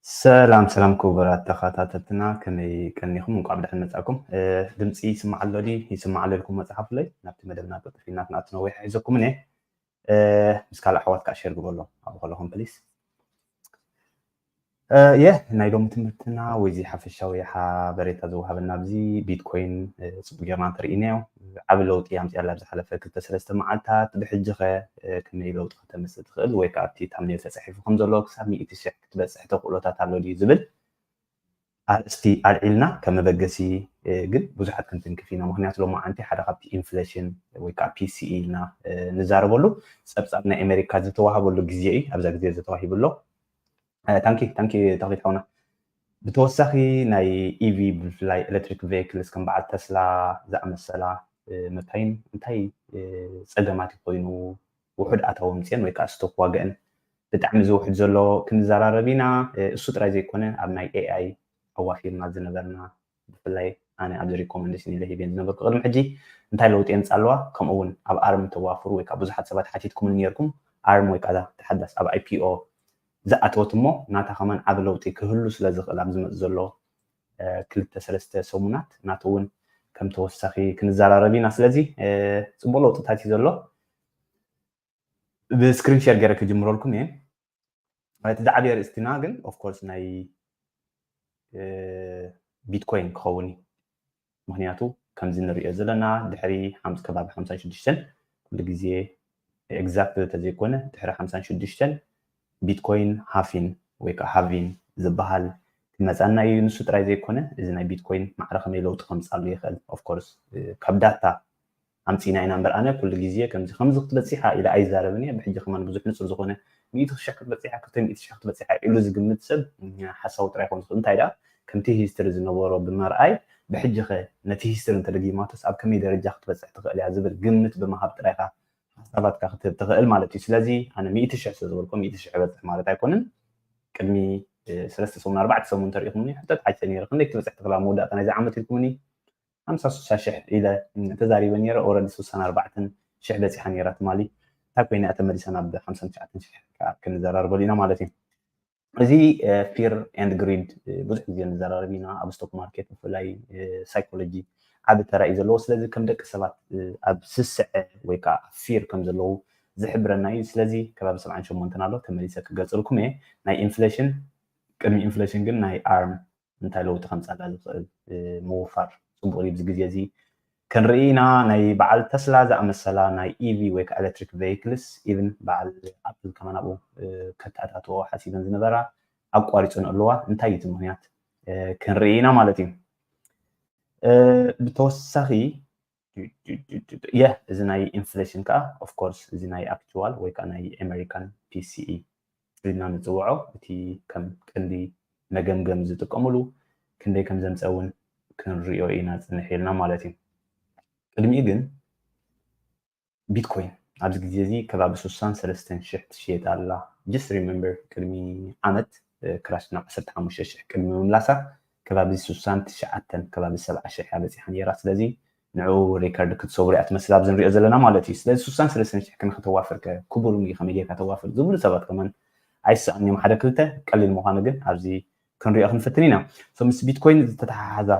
ሰላም ሰላም ክቡራት ተኸታተልትና፣ ከመይ ቀኒኹም? እንኳዕ ብደሓን መጻእኩም። ድምፂ ይስማዕ ኣሎ ድዩ? ይስማዕ ኣሎ ኢልኩም መጽሓፉለይ። ናብቲ መደብና ቅልጥፍ ኢልና ክንኣቱ ነዊሕ ኣይሕዘኩምን እየ። ምስ ካልእ ኣሕዋት ከዓ ሸር ግበሎም ኣብኡ ከለኹም ፕሊስ። የ ናይ ሎሚ ትምህርትና ወይ እዚ ሓፈሻዊ ሓበሬታ ዝወሃበና ኣብዚ ቢትኮይን ጽቡቅ ጌርና እንተርኢናዮ ዓብ ለውጢ ኣምፅኣላ ኣብ ዝሓለፈ ክልተ ሰለስተ መዓልታት። ብሕጂ ከ ከመይ ለውጢ ከተምፅእ ትኽእል ወይ ከዓ ኣብቲ ታምኔል ተፃሒፉ ከም ዘሎ ክሳብ ሚእቲ ሽሕ ክትበፅሕ ተኽእሎታት ኣሎ ድዩ ዝብል ኣርእስቲ ኣልዒልና ከም መበገሲ ግን ብዙሓት ክንትንክፍ ኢና። ምክንያቱ ሎማዓንቲ ሓደ ካብቲ ኢንፍሌሽን ወይ ከዓ ፒሲኢ ኢልና ንዛረበሉ ፀብፃብ ናይ ኣሜሪካ ዝተዋሃበሉ ግዜ እዩ። ኣብዛ ግዜ ዝተዋሂቡ ኣሎ። ታንኪ ታንኪ ተኽሊት ሓውና። ብተወሳኺ ናይ ኢቪ ብፍላይ ኤሌክትሪክ ቬክልስ ከም በዓል ተስላ ዝኣመሰላ መካይን እንታይ ፀገማት ይኮይኑ ውሑድ ኣታዊ ምፅን ወይ ከዓ ስቶክ ዋገአን ብጣዕሚ ዝውሕድ ዘሎ ክንዘራረብ ኢና። እሱ ጥራይ ዘይኮነ ኣብ ናይ ኤኣይ ኣዋፊርና ዝነበርና ብፍላይ ኣነ ኣብዚ ሪኮመንዴሽን ኢለ ሂቤን ዝነበርኩ ቅድሚ ሕጂ እንታይ ለውጢ የምፃ ኣለዋ ከምኡ እውን ኣብ ኣርም ተዋፍሩ ወይ ከዓ ብዙሓት ሰባት ሓቲትኩም ነርኩም ኣርም ወይ ከዓ ተሓዳስ ኣብ ኣይፒኦ ዝኣተወት እሞ ናታ ከማን ዓብ ለውጢ ክህሉ ስለ ዝኽእል ኣብ ዝመፅ ዘሎ ክልተ ሰለስተ ሰሙናት ናቱ እውን ከም ተወሳኺ ክንዘራረብ ኢና። ስለዚ ፅቡቅ ለውጥታት እዩ ዘሎ። ብስክሪን ሸር ገይረ ክጅምረልኩም እየ። እቲ ዝዓበየ ርእስትና ግን ኦፍኮርስ ናይ ቢትኮይን ክኸውን እዩ። ምክንያቱ ከምዚ ንሪኦ ዘለና ድሕሪ ከባቢ ሓምሳ ሽዱሽተ ኩሉ ግዜ ኤግዛክት ተዘይኮነ ድሕሪ ሓምሳ ሽዱሽተ ቢትኮይን ሃፊን ወይ ከዓ ሃቪን ዝበሃል ክመፃና እዩ። ንሱ ጥራይ ዘይኮነ እዚ ናይ ቢትኮይን ማዕረ ከመይ ለውጢ ከምፃሉ ይኽእል። ኦፍኮርስ ካብ ዳታ ኣምፂና ኢና እምበር ኣነ ኩሉ ግዜ ከምዚ ከምዚ ክትበፂሓ ኢለ ኣይዛረብን እየ። ብሕጂ ከማን ብዙሕ ንፁር ዝኾነ ሚእቲ ሽሕ ክትበፂሓ ክልተ ሚእቲ ሽሕ ክትበፂሓ ኢሉ ዝግምት ሰብ ሓሳዊ ጥራይ ይኸውን ዝኽእል። እንታይ ደኣ ከምቲ ሂስትሪ ዝነበሮ ብምርኣይ ብሕጂ ኸ ነቲ ሂስትሪ እንተደጊማቶስ ኣብ ከመይ ደረጃ ክትበፅሕ ትኽእል እያ ዝብል ግምት ብምሃብ ጥራይካ ሓሳባትካ ክትህብ ትኽእል ማለት እዩ። ስለዚ ኣነ ሚእቲ ሽሕ ስለ ዝበልኩ ሚእቲ ሽሕ እበፅሕ ማለት ኣይኮንን። ቅድሚ ሰለስተ ሰሙን ኣርባዕተ ሰሙን እንተሪኢኹምኒ ሕቶ ተሓቲተ ነይረ ክንደይ ክትበፅሕ ትኽእል ኣብ መወዳእታ ናይዚ ዓመት ኢልኩምኒ ሓምሳ ስሳ ሽሕ ኢለ ተዛሪበ ነይረ። ኦረዲ ስሳን ኣርባዕተን ሽሕ በፂሓ ነይራ ትማሊ። እንታይ ኮይና እያ ተመሊሳ ናብ ሓምሳን ትሽዓተን ሽሕ ከዓ ክንዘራርበሉ ኢና ማለት እዩ። እዚ ፊር ኤንድ ግሪድ ብዙሕ ግዜ ንዘራረብ ኢና ኣብ ስቶክ ማርኬት ብፍላይ ሳይኮሎጂ ዓብ ተራ እዩ ዘለዎ። ስለዚ ከም ደቂ ሰባት ኣብ ስስዐ ወይ ከዓ ፊር ከም ዘለዉ ዝሕብረና እዩ። ስለዚ ከባቢ ሰብዓን ሸሞንተን ኣሎ ተመሊሰ ክገልፅልኩም እየ። ናይ ኢንፍሌሽን ቅድሚ ኢንፍሌሽን ግን ናይ ኣርም እንታይ ለውጢ ከምፃላ ዝኽእል ምውፋር ፅቡቅ እዩ። ኣብዚ ግዜ እዚ ክንርኢ ኢና። ናይ በዓል ተስላ ዝኣመሰላ ናይ ኢቪ ወይ ከዓ ኤሌክትሪክ ቬይክልስ ኢቭን በዓል ኣፕል ከማን ኣብኡ ከተኣታትዎ ሓሲበን ዝነበራ ኣቋሪፀን ኣለዋ። እንታይ እዩ እቲ ምክንያት ክንርኢ ኢና ማለት እዩ። ብተወሳኺ የ እዚ ናይ ኢንፍሌሽን ከዓ ኦፍኮርስ እዚ ናይ ኣክቹዋል ወይ ከዓ ናይ ኣሜሪካን ፒሲኢ ኢልና ንፅውዖ እቲ ከም ቀንዲ መገምገም ዝጥቀምሉ ክንደይ ከም ዘምፀ እውን ክንሪኦ ኢና ፅንሕ ኢልና ማለት እዩ። ቅድሚኡ ግን ቢትኮይን ኣብዚ ግዜ እዚ ከባቢ ስሳን ሰለስተን ሽሕ ትሽየጥ ኣላ። ጀስት ሪመምበር ቅድሚ ዓመት ክራሽ ናብ ዓሰርተ ሓሙሽተ ሽሕ ቅድሚ ምምላሳ ከባቢ ስሳን ትሽዓተን ከባቢ ሰብዓ ሽሕ እያ በፂሓ ነይራ። ስለዚ ንዕኡ ሪከርድ ክትሰብሩ እያ ትመስል ኣብዚ ንሪኦ ዘለና ማለት እዩ። ስለዚ ስሳን ሰለስተን ሽሕ ክንክተዋፍር ከ ክቡር እዩ ከመይ ጌርካ ተዋፍር ዝብሉ ሰባት ከማን ኣይሰኣን እዮም። ሓደ ክልተ ቀሊል ምዃኑ ግን ኣብዚ ክንሪኦ ክንፍትን ኢና። ምስ ቢትኮይን ዝተተሓሓዛ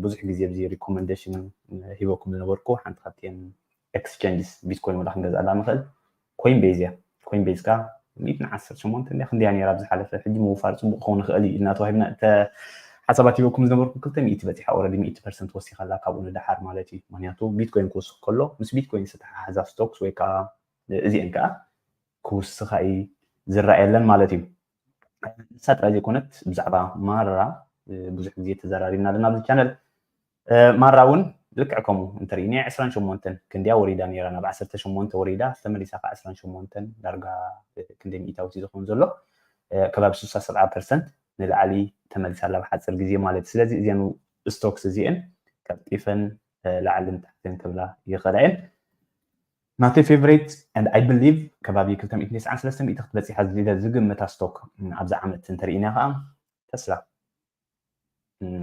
ብዙሕ ግዜ ኣብዚ ሪኮመንዴሽን ሂበኩም ዝነበርኩ ሓንቲ ካብቲን ኤክስቸንጅስ ቢትኮይን ወላ ክንገዝኣላ ንኽእል ኮይን ቤዝ እያ። ኮይን ቤዝ ከ ሚእትን ዓሰርተ ሸሞንተን እያ ክንደያ ነይራ ኣብዚ ሓለፈ። ሕጂ ምውፋር ፅቡቅ ክኸውን ይኽእል እዩ ኢልና ተዋሂብና እተ ሓሳባት ሂበኩም ዝነበርኩ ክልተ ሚእቲ በፂሓ ኦረዲ ሚእቲ ፐርሰንት ወሲኻላ ካብኡ ንደሓር ማለት እዩ። ምክንያቱ ቢትኮይን ክውስኽ ከሎ ምስ ቢትኮይን ዝተተሓሓዛ ስቶክስ ወይ ከዓ እዚአን ከዓ ክውስኻ እዩ ዝረኣየለን ማለት እዩ። ንሳ ጥራይ ዘይኮነት ብዛዕባ ማራ ብዙሕ ግዜ ተዘራሪብና ኣለና ኣብዚ ቻነል። ማራ እውን ልክዕ ከምኡ እንተርኢኒ ዕስራን ሸሞንተን ክንዲያ ወሪዳ ነይራ ናብ ዓሰርተ ሸሞንተ ወሪዳ ተመሊሳ ከዓ ዕስራን ሸሞንተን ዳርጋ ክንደይ ሚእታዊት እዩ ዝኸውን ዘሎ ከባቢ ስሳ ሰብዓ ፐርሰንት ንላዕሊ ተመሊሳ ኣላ ብሓፂር ግዜ ማለት እዩ። ስለዚ እዚአን ስቶክስ እዚአን ቀልጢፈን ላዕልን ታሕትን ክብላ ይኽእላ እየን። ናተይ ፌቨሬት and I believe ከባቢ ክልተ ሚእትን ተስዓን ሰለስተ ሚእቲ ክትበፂሕ ኣዝሊለ ዝግምታ ስቶክ ኣብዚ ዓመት እንተርኢና ከዓ ተስላ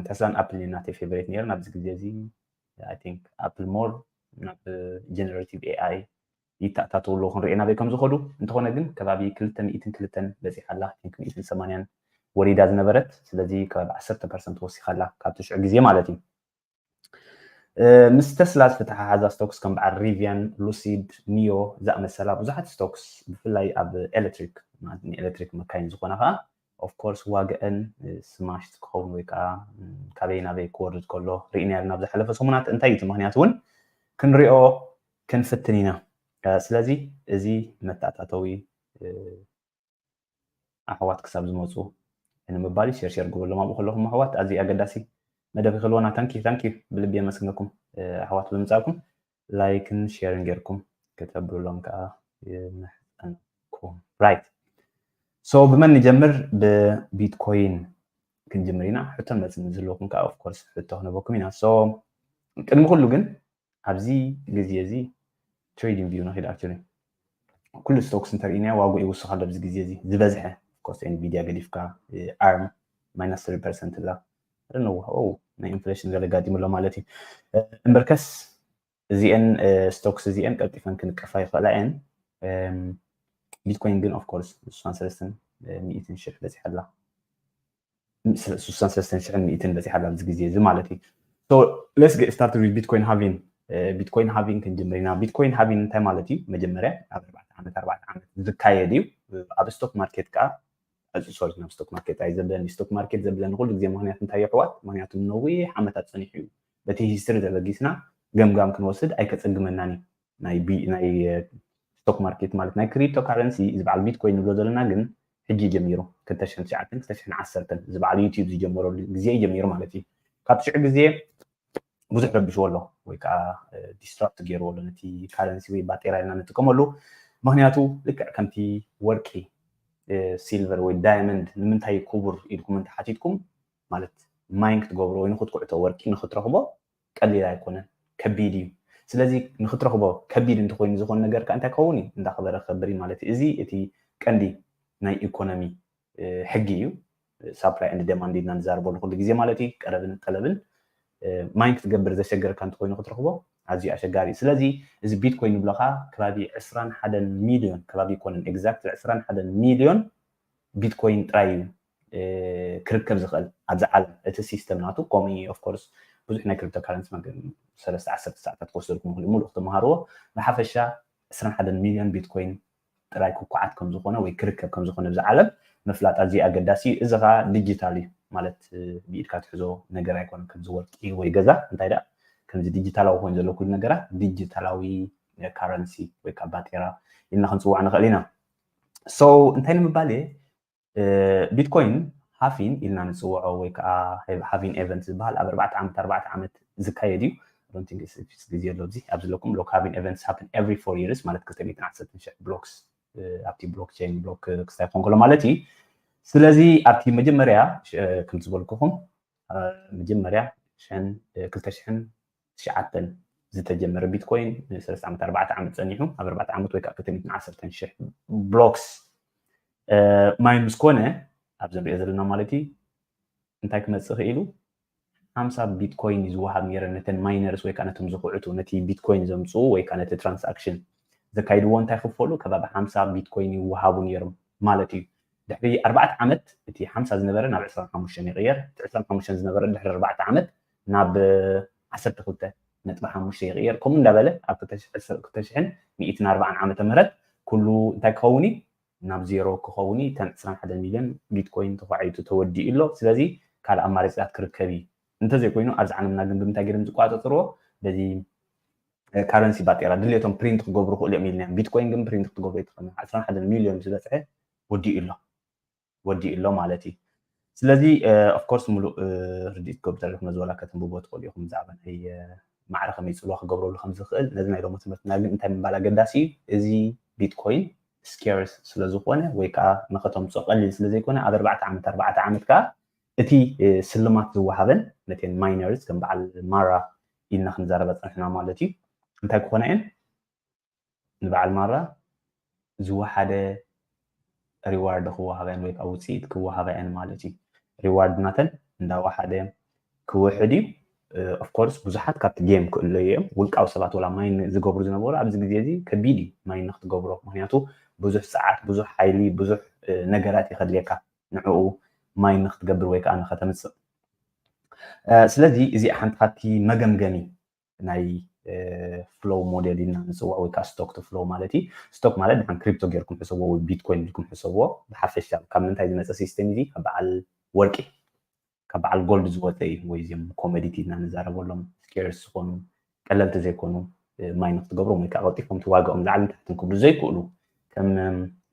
ተስላን ኣፕልን ናተይ ፌቨሬት ነይረን ኣብዚ ግዜ እዚ I think ኣፕል ሞር ናብ generative AI ይተኣታተው ኣለዉ ክንሪኦ ናበይ ከም ዝኸዱ እንተኾነ ግን ከባቢ ክልተ ሚእትን ክልተን በፂሓ ኣላ ሚእትን ሰማንያን ወሪዳ ዝነበረት። ስለዚ ከባቢ ዓሰርተ ፐርሰንት ወሲኻላ ካብቲ ሽዑ ግዜ ማለት እዩ። ምስ ተስላ ዝተተሓሓዛ ስቶክስ ከም በዓል ሪቪያን፣ ሉሲድ፣ ኒዮ ዝኣመሰላ ብዙሓት ስቶክስ ብፍላይ ኣብ ኤሌክትሪክ፣ ኤሌክትሪክ መካይን ዝኾና ከዓ ኦፍኮርስ ዋግአን ስማሽት ክኸውን ወይ ከዓ ካበይ ናበይ ክወርድ ከሎ ርኢና ናብ ዝሓለፈ ሰሙናት። እንታይ እቲ ምክንያት እውን ክንሪኦ ክንፍትን ኢና። ስለዚ እዚ መተኣታተዊ ኣሕዋት ክሳብ ዝመፁ ንምባል ሸር ሸር ግበሎም ኣብኡ ከለኹም ኣሕዋት። ኣዝዩ ኣገዳሲ መደብ ይኽልወና። ታንኪ ታንኪ ብልቢ የመስግነኩም ኣሕዋት ብምምፃእኩም። ላይክን ሼርን ጌርኩም ከተብሉሎም ከዓ ይምሕፀንኩም። ራይት። ሶ ብመን ንጀምር? ብቢትኮይን ክንጅምር ኢና። ሕቶን መልስን ዝህልወኩም ከዓ ኦፍኮርስ ሕቶ ክነበኩም ኢና። ሶ ቅድሚ ኩሉ ግን ኣብዚ ግዜ እዚ ትሬዲንግ ቪው ንኺድ ኣክቹሊ ኩሉ ስቶክስ እንተርኢናዮ ዋግኡ ይውስኽ ኣሎ ኣብዚ ግዜ እዚ ዝበዝሐ ኦፍኮርስ ኤንቪዲያ ገዲፍካ ኣርም ማይናስ ትሪ ፐርሰንት እላ ረነዋ ናይ ኢንፍሌሽን ገለ ጋጢሙ ኣሎ ማለት እዩ። እምበርከስ እዚአን ስቶክስ እዚአን ቀልጢፈን ክንቀፋ ይኽእላ እየን። ቢትኮይን ግን ኦፍኮርስ ስሳን ሰለስተን ሚእትን ሽሕ በፂሐላ። ስሳን ሰለስተን ሽሕን ሚእትን በፂሓላ ኣብዚ ግዜ እዚ ማለት እዩ። ሌትስ ጌት ስታርትድ ዊዝ ቢትኮይን ሃቪን። ቢትኮይን ሃቪን ክንጅምር ኢና። ቢትኮይን ሃቪን እንታይ ማለት እዩ? መጀመርያ ኣብ ኣርባዕተ ዓመት ኣርባዕተ ዓመት ዝካየድ እዩ። ኣብ ስቶክ ማርኬት ከዓ ሶሪ ናብ ስቶክ ማርኬት ኣይ ዘብለን ስቶክ ማርኬት ዘብለን ኩሉ ግዜ ምክንያት እንታይ የሕዋት? ምክንያቱ ነዊሕ ዓመታት ፀኒሑ እዩ። በቲ ሂስትሪ ተበጊስና ገምጋም ክንወስድ ኣይከፀግመናን እዩ። ናይ ስቶክ ማርኬት ማለት ናይ ክሪፕቶ ካረንሲ ዝበዓል ቢትኮይን ንብሎ ዘለና ግን ሕጂ ጀሚሩ ክልተ ሽሕን ትሽዓተን ክልተ ሽሕን ዓሰርተን ዝበዓል ዩቲዩብ ዝጀመረሉ ግዜ ጀሚሩ ማለት እዩ። ካብ ሽዑ ግዜ ብዙሕ ረቢሽዎ ኣሎ ወይ ከዓ ዲስትራፕት ገይርዎ ኣሎ ነቲ ካረንሲ ወይ ባጤራ ኢልና ንጥቀመሉ። ምክንያቱ ልክዕ ከምቲ ወርቂ፣ ሲልቨር ወይ ዳይመንድ ንምንታይ ክቡር ኢልኩም እንተሓቲትኩም ማለት ማይን ክትገብሮ ወይ ንክትኩዕቶ ወርቂ ንክትረክቦ ቀሊል ኣይኮነን፣ ከቢድ እዩ። ስለዚ ንክትረክቦ ከቢድ እንተኮይኑ ዝኮነ ነገር ከዓ እንታይ ክኸውን እዩ? እንዳከበረ ክከብር እዩ ማለት እዩ። እዚ እቲ ቀንዲ ናይ ኢኮኖሚ ሕጊ እዩ። ሳፕላይ ኤንድ ደማንድ ኢልና ንዛረበሉ ኩሉ ግዜ ማለት እዩ። ቀረብን ጠለብን ማይን ክትገብር ዘሸገርካ እንተኮይኑ ክትረክቦ ኣዝዩ ኣሸጋሪ እዩ። ስለዚ እዚ ቢትኮይን ንብሎ ከዓ ከባቢ ዕስራን ሓደን ሚልዮን ከባቢ ይኮነን ኤግዛክት ዕስራን ሓደን ሚልዮን ቢትኮይን ጥራይ እዩ ክርከብ ዝኽእል ኣብዚ ዓለም። እቲ ሲስተም ናቱ ከምኡ ኦፍኮርስ ብዙሕ ናይ ክሪፕቶ ካረንሲ ሰለስተ ዓሰርተ ሰዓታት ክወስደልኩም ይኽእል ሙሉእ ክትመሃርዎ። ብሓፈሻ ዕስራን ሓደን ሚልዮን ቢትኮይን ጥራይ ክኩዓት ከም ዝኾነ ወይ ክርከብ ከም ዝኾነ ኣብዚ ዓለም ምፍላጥ ኣዝዩ ኣገዳሲ እዩ። እዚ ከዓ ዲጂታል እዩ ማለት ብኢድካ ትሕዞ ነገር ኣይኮነን ከምዚ ወርቂ ወይ ገዛ። እንታይ ደኣ ከምዚ ዲጂታላዊ ኮይኑ ዘሎ ኩሉ ነገራት ዲጂታላዊ ካረንሲ ወይ ከዓ ባጤራ ኢልና ክንፅውዖ ንኽእል ኢና። ሶ እንታይ ንምባል እየ ቢትኮይን ሃፊን ኢልና ንፅውዖ ወይ ከዓ ሃቪን ኤቨንት ዝበሃል ኣብ ኣርባዕተ ዓመት ኣርባዕተ ዓመት ዝካየድ እዩ። ግዜ ኣሎ ኣብዚ ኣብ ዘለኩም look halving events happen every four years ማለት ክልተ ሚእትን ዓሰርተ ሽሕ ብሎክስ ኣብቲ ብሎክቸይን ብሎክ ክስታይ ክኾን ከሎ ማለት እዩ። ስለዚ ኣብቲ መጀመርያ ከም ዝበልኩኹም መጀመርያ ክልተ ሽሕን ትሽዓተን ዝተጀመረ ቢትኮይን ሰለስተ ዓመት ኣርባዕተ ዓመት ፀኒሑ ኣብ ኣርባዕተ ዓመት ወይ ከዓ ክልተ ሚእትን ዓሰርተን ሽሕ ብሎክስ ማይን ምስ ኮነ ኣብዚ ንሪኦ ዘለና ማለት እዩ እንታይ ክመፅእ ክኢሉ ሓምሳ ቢትኮይን እዩ ዝወሃብ ነይረ ነተን ማይነርስ ወይ ከዓ ነቶም ዝኩዕቱ ነቲ ቢትኮይን ዘምፅኡ ወይ ከዓ ነቲ ትራንሳክሽን ዘካይድዎ እንታይ ክፈሉ ከባቢ ሓምሳ ቢትኮይን ይወሃቡ ነይሮም ማለት እዩ። ድሕሪ ኣርባዕተ ዓመት እቲ ሓምሳ ዝነበረ ናብ ዕስራን ሓሙሽተን ይቕየር፣ እቲ ዕስራን ሓሙሽተን ዝነበረ ድሕሪ ኣርባዕተ ዓመት ናብ ዓሰርተ ክልተ ነጥቢ ሓሙሽተ ይቕየር። ከምኡ እንዳበለ ኣብ ክልተ ሽሕን ሚእትን ኣርባዓን ዓመተ ምህረት ኩሉ እንታይ ክኸውን እዩ ናብ ዜሮ ክኸውን እዩ። እተን ዕስራን ሓደን ሚልዮን ቢትኮይን ተኳዒቱ ተወዲኡ ኣሎ። ስለዚ ካልእ ኣማራፂታት ክርከብ እዩ። እንተዘይኮይኑ ኣብዚ ዓለምና ግን ብምንታይ ገይሮም ዝቆፃፀርዎ በዚ ካረንሲ ባጤራ ድሌቶም ፕሪንት ክገብሩ ክእሉ እዮም ኢልና ቢትኮይን ግን ፕሪንት ክትገብሩ ኣይትኽእልን። ዕስራን ሓደን ሚልዮን ዝበፅሐ ወዲኡ ኣሎ ወዲኡ ኣሎ ማለት እዩ። ስለዚ ኦፍኮርስ ሙሉእ ርድኢት ክገብር ዘለኹ ነዚ ዋላ ከተንብቦ ትኽእሉ ኢኹም ብዛዕባ ናይ ማዕረ ከመይ ፅልዋ ክገብረሉ ከም ዝኽእል ነዚ ናይ ሎሚ ትምህርትና ግን እንታይ ምባል ኣገዳሲ እዩ። እዚ ቢትኮይን ስኬርስ ስለዝኾነ ወይ ከዓ ንኸተምፅኦ ቀሊል ስለዘይኮነ ኣብ ኣርባዕተ ዓመት ኣርባዕተ ዓመት ከዓ እቲ ስልማት ዝወሃበን ነተን ማይነርስ ከም በዓል ማራ ኢልና ክንዛረባ ፀንሕና ማለት እዩ። እንታይ ክኾና እየን ንበዓል ማራ ዝወሓደ ሪዋርድ ክወሃበን ወይ ከዓ ውፅኢት ክወሃበን ማለት እዩ። ሪዋርድ ናተን እንዳወሓደ ክውሕድ እዩ። ኦፍኮርስ ብዙሓት ካብቲ ጌም ክእለዩ እዮም። ውልቃዊ ሰባት ወላ ማይን ዝገብሩ ዝነበሩ ኣብዚ ግዜ እዚ ከቢድ እዩ ማይን ንክትገብሮ፣ ምክንያቱ ብዙሕ ሰዓት፣ ብዙሕ ሓይሊ፣ ብዙሕ ነገራት እዩ ከድልየካ። ንዕኡ ማይን ንክትገብር ወይ ከዓ ንከተምፅእ። ስለዚ እዚ ሓንቲ ካብቲ መገምገሚ ናይ ፍሎው ሞዴል ኢልና ንፅዋዕ ወይ ከዓ ስቶክ ቱ ፍሎው ማለት እዩ። ስቶክ ማለት ድሓን ክሪፕቶ ጌርኩም ሕሰብዎ ወይ ቢትኮይን ኢልኩም ሕሰብዎ። ብሓፈሻ ካብ ምንታይ ዝመፀ ሲስተም እዚ? ካብ በዓል ወርቂ ካብ በዓል ጎልድ ዝወፀ እዩ። ወይ እዚም ኮሞዲቲ ኢልና ንዛረበሎም ስኬርስ ዝኾኑ ቀለልቲ ዘይኮኑ ማይን ክትገብሮም ወይ ከዓ ቀልጢፎም ዋጋኦም ላዕልን ታሕትን ክብሉ ዘይክእሉ ከም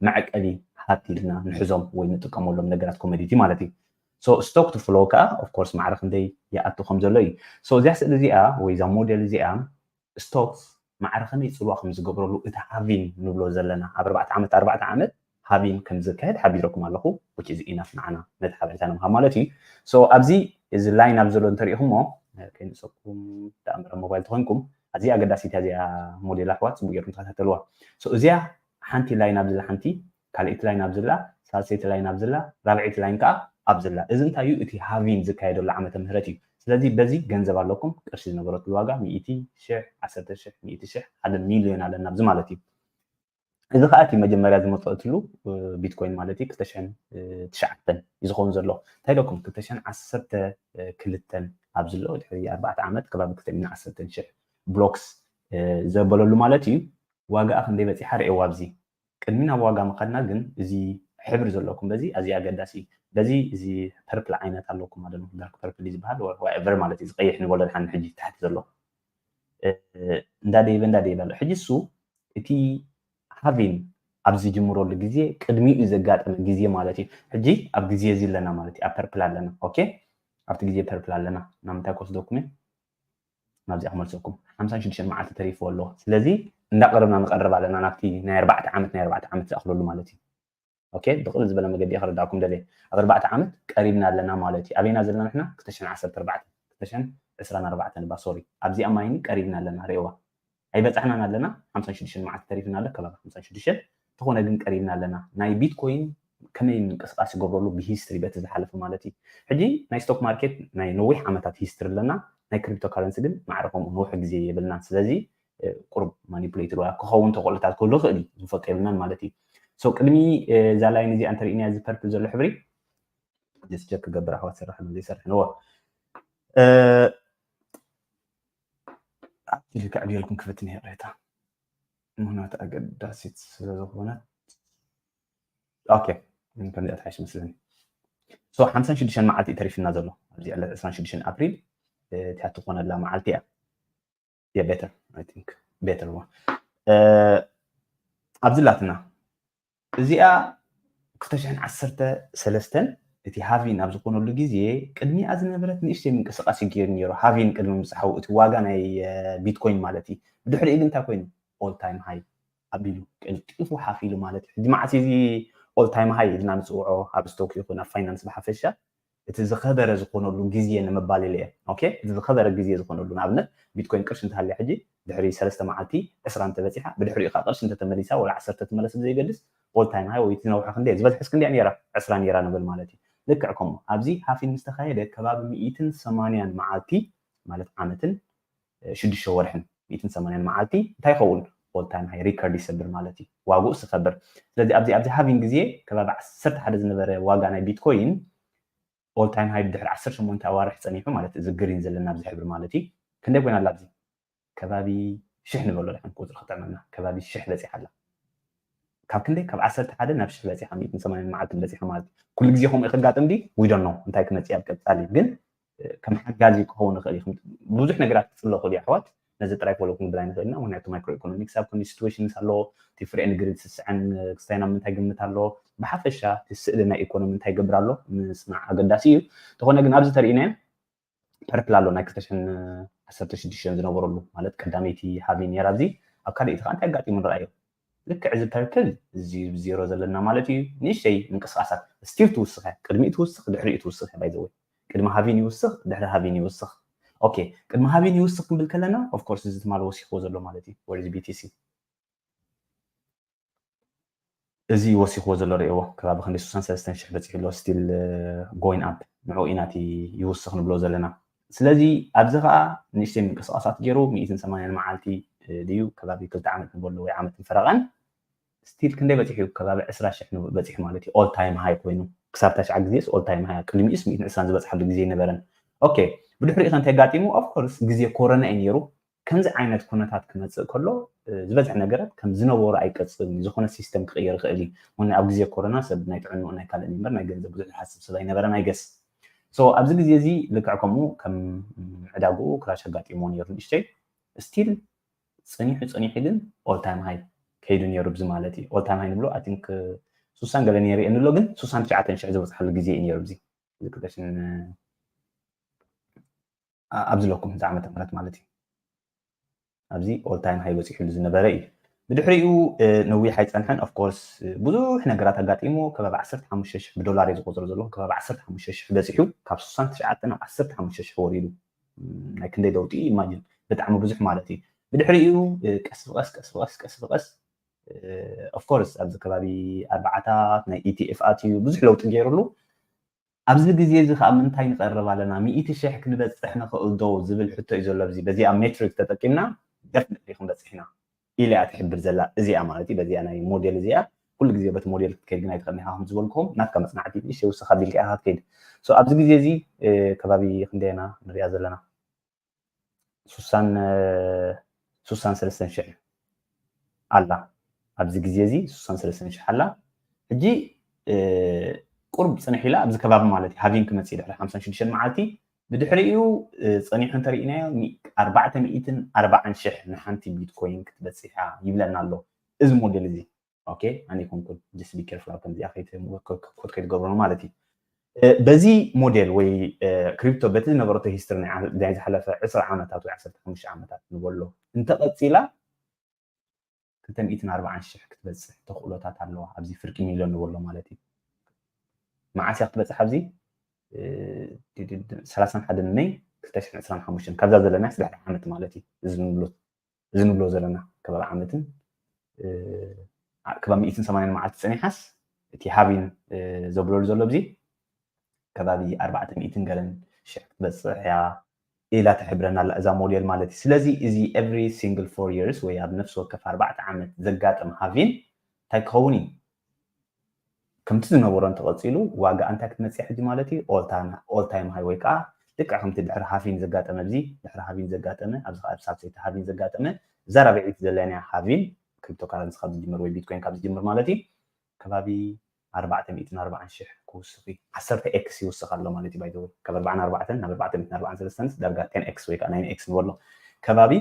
መዕቀሊ ሃብቲ ኢልና ንሕዞም ወይ ንጥቀመሎም ነገራት ኮሞዲቲ ማለት እዩ። ስቶክ ቱ ፍሎው ከዓ ኦፍኮርስ ማዕረ ክንደይ ይኣቱ ከም ዘሎ እዩ። እዚኣ ስእሊ እዚኣ ወይ እዛ ሞዴል እዚኣ ስቶክስ ማዕረ ከመይ ፅልዋ ከም ዝገብረሉ እቲ ሃቪን ንብሎ ዘለና ኣብ ኣርባዕተ ዓመት ኣርባዕተ ዓመት ሃቪን ከም ዝካየድ ሓቢረኩም ኣለኹ። ኢናፍ ንዓና ነቲ ሓበሬታ ንምሃብ ማለት እዩ። ኣብዚ እዚ ላይን ኣብ ዘሎ እንተሪኢኹሞ ከይንሰኩም ደኣ እምበር ሞባይል ተኮይንኩም ኣዝያ ኣገዳሲት እያ እዚኣ ሞዴል ኣሕዋት፣ ፅቡቅ ጌርኩም ተከታተልዋ። እዚኣ ሓንቲ ላይን ኣብዝላ ሓንቲ፣ ካልኣይቲ ላይን ኣብዝላ፣ ሳልሰይቲ ላይን ኣብዝላ፣ ራብዐይቲ ላይን ከዓ ኣብዝላ። እዚ እንታይ እዩ? እቲ ሃቪን ዝካየደሉ ዓመተ ምህረት እዩ። ስለዚ በዚ ገንዘብ ኣለኩም፣ ቅርሺ ዝነበረትሉ ዋጋ ሚእቲ ሽሕ፣ ዓሰርተ ሽሕ፣ ሚእቲ ሽሕ፣ ሓደ ሚልዮን ኣለና ኣብዚ ማለት እዩ። እዚ ከዓ እቲ መጀመርያ ዝመፀእትሉ ቢትኮይን ማለት እዩ ክልተ ሽሕን ትሽዓተን እዩ ዝኸውን ዘሎ። እንታይ ኢለኩም? ክልተ ሽሕን ዓሰርተ ክልተን ኣብ ዝሎ ድሕሪ ኣርባዕተ ዓመት ከባቢ ክልተ ሚእትን ዓሰርተ ሽሕ ብሎክስ ዘበለሉ ማለት እዩ። ዋጋኣ ክንደይ በፂሓ ርእዋ ኣብዚ ቅድሚ ናብ ዋጋ ምኸድና ግን እዚ ሕብሪ ዘለኩም በዚ ኣዝዩ ኣገዳሲ እዩ። በዚ እዚ ፐርፕል ዓይነት ኣለኩም ማለት ነው። ዳርክ ፐርፕል እዩ ዝበሃል ወር ዋኤቨር ማለት እዩ። ዝቀይሕ ንበሎ ድሓን ሕጂ ታሕቲ ዘሎ እንዳደይበ እንዳደይበ ኣሎ። ሕጂ እሱ እቲ ሃቪን ኣብ ዝጅምረሉ ግዜ ቅድሚኡ ዘጋጠመ ግዜ ማለት እዩ። ሕጂ ኣብ ግዜ እዚ ኣለና ማለት እዩ። ኣብ ፐርፕል ኣለና። ኦኬ ኣብቲ ግዜ ፐርፕል ኣለና። ናብ ምንታይ ክወስደኩም እየ? ናብዚኣ ክመልሰኩም ሓምሳን ሽዱሽተን መዓልቲ ተሪፍዎ ኣሎ። ስለዚ እንዳቀረብና ንቀርብ ኣለና ናብቲ ናይ ኣርባዕተ ዓመት ናይ ኣርባዕተ ዓመት ዝኣኽለሉ ማለት እዩ። ኦኬ ብቅልል ዝበለ መገዲ እየ ክረዳእኩም ደልየ። ኣብ ኣርባዕተ ዓመት ቀሪብና ኣለና ማለት እዩ። ኣበይና ዘለና ንሕና? ክልተ ሽሕን ዓሰርተ ኣርባዕተን ክልተ ሽሕን ዕስራን ኣርባዕተን እባ ሶሪ ኣብዚኣ ማይኒ ቀሪብና ኣለና። ርእዋ ኣይበፃሕናን ኣለና። ሓምሳን ሽዱሽተን መዓልቲ ተሪፍና ኣሎ። ከባቢ ሓምሳን ሽዱሽተን እንተኾነ ግን ቀሪብና ኣለና። ናይ ቢትኮይን ከመይ ምንቅስቃስ ይገብረሉ ብሂስትሪ በቲ ዝሓለፈ ማለት እዩ። ሕጂ ናይ ስቶክ ማርኬት ናይ ነዊሕ ዓመታት ሂስትሪ ኣለና። ናይ ክሪፕቶ ካረንሲ ግን ማዕረ ከምኡ ነውሒ ግዜ የብልናን። ስለዚ ቁሩብ ማኒፕሌትድ ዋ ክኸውን ተኽእሎታት ክህሉ ይኽእል እዩ። ዝፈልጦ የብልናን ማለት እዩ። ቅድሚ እዛ ላይን እዚኣ እንተሪእናያ እዚ ፐርፕል ዘሎ ሕብሪ ጀስት ቸክ ክገብር ኣሕዋት ሰራሕ ዘይሰርሕ ነዎ ልክዕ ድየልኩም ክፍትን ይቕሬታ ምክንያቱ ኣገዳሲት ስለዝኾነት ኦኬ ከምዚኣ ትሓይሽ መስለኒ። ሓምሳን ሽዱሽተን መዓልቲ እዩ ተሪፍና ዘሎ ኣብዚ ዕለት ዕስራን ሽዱሽተን ኣፕሪል እቲኣ ትኾነላ መዓልቲ እያ። ቤተር ቤተር ኣብዚ ላትና እዚኣ ክልተ ሽሕን ዓሰርተ ሰለስተን እቲ ሃቪን ኣብ ዝኾነሉ ግዜ ቅድሚኣ ዝነበረት ንእሽተይ ምንቅስቃስ ይገይር ነይሩ። ሃቪን ቅድሚ ምብፅሓው እቲ ዋጋ ናይ ቢትኮይን ማለት እዩ። ብድሕሪኡ ግን እንታይ ኮይኑ ኦል ታይም ሃይ ኣቢሉ ቀልጢፉ ሓፍ ኢሉ ማለት እዩ። ሕጂ መዓስ እዚ ኦል ታይም ሃይ ኢልና ንፅውዖ ኣብ ስቶክ ይኹን ኣብ ፋይናንስ ብሓፈሻ እቲ ዝኸበረ ዝኾነሉ ግዜ ንምባል ኢለ እየ። ኦኬ እቲ ዝኸበረ ግዜ ዝኾነሉ ንኣብነት ቢትኮይን ቅርሺ እንተሃልያ ሕጂ ድሕሪ ሰለስተ መዓልቲ ዕስራ እንተበፂሓ ብድሕሪኡ ከዓ ቅርሺ እንተተመሊሳ ወላ ዓሰርተ ትመለስ ብዘይገድስ ኦል ታይም ሃይ ወይ እቲ ነውሒ ክንደይ ዝበዝሐስ ክንደይ ነይራ ዕስራ ነይራ ንብል ማለት እዩ። ልክዕ ከምኡ ኣብዚ ሃፊን ምስ ተኻየደ ከባቢ ሚእትን ሰማንያን መዓልቲ ማለት ዓመትን ሽዱሽተ ወርሕን ሚእትን ሰማንያን መዓልቲ እንታይ ይኸውን ኦል ታይም ሃይ ሪከርድ ይሰብር ማለት እዩ። ዋግኡ ዝኸብር ስለዚ ኣብዚ ኣብዚ ሃቪን ግዜ ከባቢ ዓሰርተ ሓደ ዝነበረ ዋጋ ናይ ቢትኮይን ኦል ታይም ሃይ ብድሕሪ ዓሰርተ ሸሞንተ ኣዋርሕ ፀኒሑ ማለት እዚ ግሪን ዘለና ኣብዚ ሕብሪ ማለት እዩ። ክንደይ ኮይና ኣላ ኣብዚ ከባቢ ሽሕ ንበሎ ድሓን ቁፅሪ ክጥዕመና ከባቢ ሽሕ በፂሓ ኣላ። ካብ ክንደይ ካብ ዓሰርተ ሓደ ናብ ሽሕ በፂሓ ሚእትን ሰማንያን መዓልትን በፂሓ ማለት እዩ። ኩሉ ግዜ ከምኡ ክጋጥም ድዩ? We don't know እንታይ ክመፅእ ኣብ ቀፃሊ ግን ከም ሓጋዚ ክኸውን ይኽእል እዩ። ብዙሕ ነገራት ክፅሎ ይኽእሉ ኣሕዋት ነዚ ጥራይ ክበለኩም ክብል ኣይንኽእል ኢና። ምክንያቱ ማይክሮ ኢኮኖሚክስ ኣብ ኮንስቲቱሽንስ ኣሎ፣ እቲ ፍሪ ኤንድ ግሪድ ስስዐን ክስታይ ናብ ምንታይ ግምት ኣሎ፣ ብሓፈሻ እቲ ስእሊ ናይ ኢኮኖሚ እንታይ ይገብር ኣሎ ምስማዕ ኣገዳሲ እዩ። እንተኾነ ግን ኣብዚ ተርእናዮ ፐርፕል ኣሎ ናይ ክልተ ሽሕን ዓሰርተ ሽዱሽተን ዝነበረሉ ማለት ቀዳመይቲ ሃቪ ነይራ ኣብዚ ኣብ ካልኣይቲ ከዓ እንታይ ኣጋጢሙ ንረኣዮ። ልክዕ እዚ ፐርፕል እዚ ዜሮ ዘለና ማለት እዩ። ንእሽተይ ምንቅስቃሳት ስቲል ትውስኸ ቅድሚኡ ትውስኽ ድሕሪኡ ትውስኸ ባይዘወይ ቅድሚ ሃቪን ይውስኽ ድሕሪ ሃቪን ይውስኽ። ኦኬ ቅድሚ ሃቪን ይውስኽ ክንብል ከለና ኦፍኮርስ እዚ ትማል ወሲኽዎ ዘሎ ማለት እዩ። ወርዚ ቢቲሲ እዚ ወሲኽዎ ዘሎ ርእዎ ከባቢ ክንዲ ስሳን ሰለስተን ሽሕ በፂሑ ኣሎ ስቲል ጎይን ኣፕ ንዕኡ ኢና እቲ ይውስኽ ንብሎ ዘለና። ስለዚ ኣብዚ ከዓ ንእሽተይ ምንቅስቃሳት ገይሩ ሚእትን ሰማንያን መዓልቲ ድዩ ከባቢ ክልተ ዓመት ንበሎ ወይ ዓመት ንፈረቐን ስቲል ክንደይ በፂሑ እዩ ከባቢ ዕስራ ሽሕ በፂሑ ማለት እዩ ኦል ታይም ሃይ ኮይኑ ክሳብ ታሽዓ ግዜስ all time high፣ ቅድሚኡስ ሚእትን ዕስራን ዝበፅሓሉ ግዜ ኣይነበረን። ኦኬ፣ ብድሕሪኡ ከ እንታይ ኣጋጢሙ? Of course ግዜ ኮሮና እዩ ነይሩ። ከምዚ ዓይነት ኩነታት ክመፅእ ከሎ ዝበዝሕ ነገራት ከም ዝነበሩ ኣይቀፅልን እዩ። ዝኾነ ሲስተም ክቕየር ይኽእል እዩ። ምክንያቱ ኣብ ግዜ ኮሮና ሰብ ናይ ጥዕንኡ ናይ ካልእ እምበር ናይ ገንዘብ ብዙሕ ዝሓስብ ሰብ ኣይነበረን። I guess so ኣብዚ ግዜ እዚ ልክዕ ከምኡ ከም ዕዳግኡ ክራሽ ኣጋጢሞ ነይሩ ንእሽተይ። ስቲል ፀኒሑ ፀኒሑ ግን all time high ከይዱ ነይሩ። ብዚ ማለት እዩ all time high ንብሎ I think ሱሳን ገለ ነይሩ እየ ንብሎ፣ ግን ሱሳን ትሽዓተን ሽሕ ዝበፅሓሉ ግዜ እዩ ነይሩ። ብዚ ኣብዚ ክልተ ሽሕን ኣብዚ ለኩም እዚ ዓመተ ምህረት ማለት እዩ። ኣብዚ all time high በፂሕሉ ዝነበረ እዩ። ብድሕሪኡ ነዊሕ ኣይፀንሐን። Of course ብዙሕ ነገራት ኣጋጢሞ ከባቢ ዓሰርተ ሓሙሽተ ሽሕ ብዶላር እዩ ዝቆፅሮ ዘሎ። ከባቢ ዓሰርተ ሓሙሽተ ሽሕ በፂሑ ካብ ሱሳን ትሽዓተ ናብ ዓሰርተ ሓሙሽተ ሽሕ ወሪዱ። ናይ ክንደይ ለውጢ ኢማጂን፣ ብጣዕሚ ብዙሕ ማለት እዩ። ብድሕሪኡ ቀስ ብቀስ ቀስ ብቀስ ቀስ ብቀስ of course ኣብዚ ከባቢ ኣርባዓታት ናይ ኢቲኤፍ ኣትዩ ብዙሕ ለውጢ ገይሩሉ። ኣብዚ ግዜ እዚ ከዓ ምንታይ ንቐርብ ኣለና? ሚእቲ ሽሕ ክንበፅሕ ንኽእል ዶ ዝብል ሕቶ እዩ ዘሎ። ኣብዚ በዚኣ ሜትሪክ ተጠቂምና ደፍኒትሊ ክንበፅሕ ኢና ኢለ እያ ትሕብር ዘላ። እዚኣ ማለት እዩ በዚኣ ናይ ሞዴል እዚኣ ኩሉ ግዜ በቲ ሞዴል ክትከይድ ግን ኣይትኽእልን ኢኻ። ከም ዝበልኩም ናትካ መፅናዕቲ ንእሽተይ ውስኽ ኣቢልካ ኢኻ ክትከይድ። So ኣብዚ ግዜ እዚ ከባቢ ክንደየና ንሪኣ ዘለና? ሱሳን ሱሳን ሰለስተን ሽሕ ኣላ። ኣብዚ ግዜ እዚ ሱሳን ሰለስተን ሽሕ ኣላ። ሕጂ ቁርብ ፅንሕ ኢላ ኣብዚ ከባቢ ማለት እዩ ሃቪን ክመፅእ ድሕሪ ሓምሳን ሽዱሽተን መዓልቲ። ብድሕሪኡ ፀኒሑ እንተሪኢናዮ ኣርባዕተ ሚእትን ኣርባዓን ሽሕ ንሓንቲ ቢትኮይን ክትበፅሕ እያ ይብለና ኣሎ እዚ ሞዴል እዚ። ኦኬ ኣነ ይኮንኩን just be careful ኣብ ከምዚኣ ኮት ከይትገብሩ ነው ማለት እዩ። በዚ ሞዴል ወይ ክሪፕቶ በቲ ዝነበረቶ ሂስትሪ ናይ ዝሓለፈ ዕስራ ዓመታት ወይ ዓሰርተ ሓሙሽተ ዓመታት ንበሎ እንተቐፂላ ክልተ ሚእትን ኣርባዓን ሽሕ ክትበፅሕ ተኽእሎታት ኣለዋ። ኣብዚ ፍርቂ ሚልዮን ንበሎ ማለት እዩ። መዓስ እያ ክትበፅሕ? ኣብዚ ሰላሳን ሓደን መይ ክልተ ሽሕን ዕስራን ሓሙሽተን ካብዛ ዘለና ድሕሪ ዓመት ማለት እዩ። እዚ ንብሎ ዘለና ከባቢ ዓመትን ከባቢ ሚእትን ሰማንያን መዓልቲ ፀኒሓስ እቲ ሃቪን ዘብለሉ ዘሎ ኣብዚ ከባቢ ኣርባዕተ ሚእትን ገለን ሽሕ ክትበፅሕ እያ ኢላ ትሕብረና ኣላ እዛ ሞዴል ማለት እዩ። ስለዚ እዚ every single four years ወይ ኣብ ነፍሲ ወከፍ ኣርባዕተ ዓመት ዘጋጥም ሃቪን እንታይ ክኸውን እዩ? ከምቲ ዝነበሮ እንተቐፂሉ ዋጋ እንታይ ክትመፅእ ሕጂ ማለት እዩ? All time high ወይ ከዓ ልክዕ ከምቲ ድሕሪ ሃቪን ዘጋጠመ ኣብዚ ድሕሪ ሃቪን ዘጋጠመ ኣብዚ ከዓ ሳልሰይቲ ሃቪን ዘጋጠመ እዛ ራብዐይቲ ዘለና ሃቪን ክሪፕቶ ካረንሲ ካብ ዝጅምር ወይ ቢትኮይን ካብ ዝጅምር ማለት እዩ ከባቢ ኣርባዕተ ሚእትን ኣርባዓን ሽሕ ክውስኽ እዩ። ዓሰርተ ኤክስ ይውስኽ ኣሎ ማለት እዩ። ባይዘወይ ካብ ኣርባዓን ኣርባዕተን ናብ ኣርባዕተ ሚእትን ኣርባዓን ሰለስተን ዳርጋ ቴን ኤክስ ወይ ከዓ ናይን ኤክስ ንበሎ ከባቢ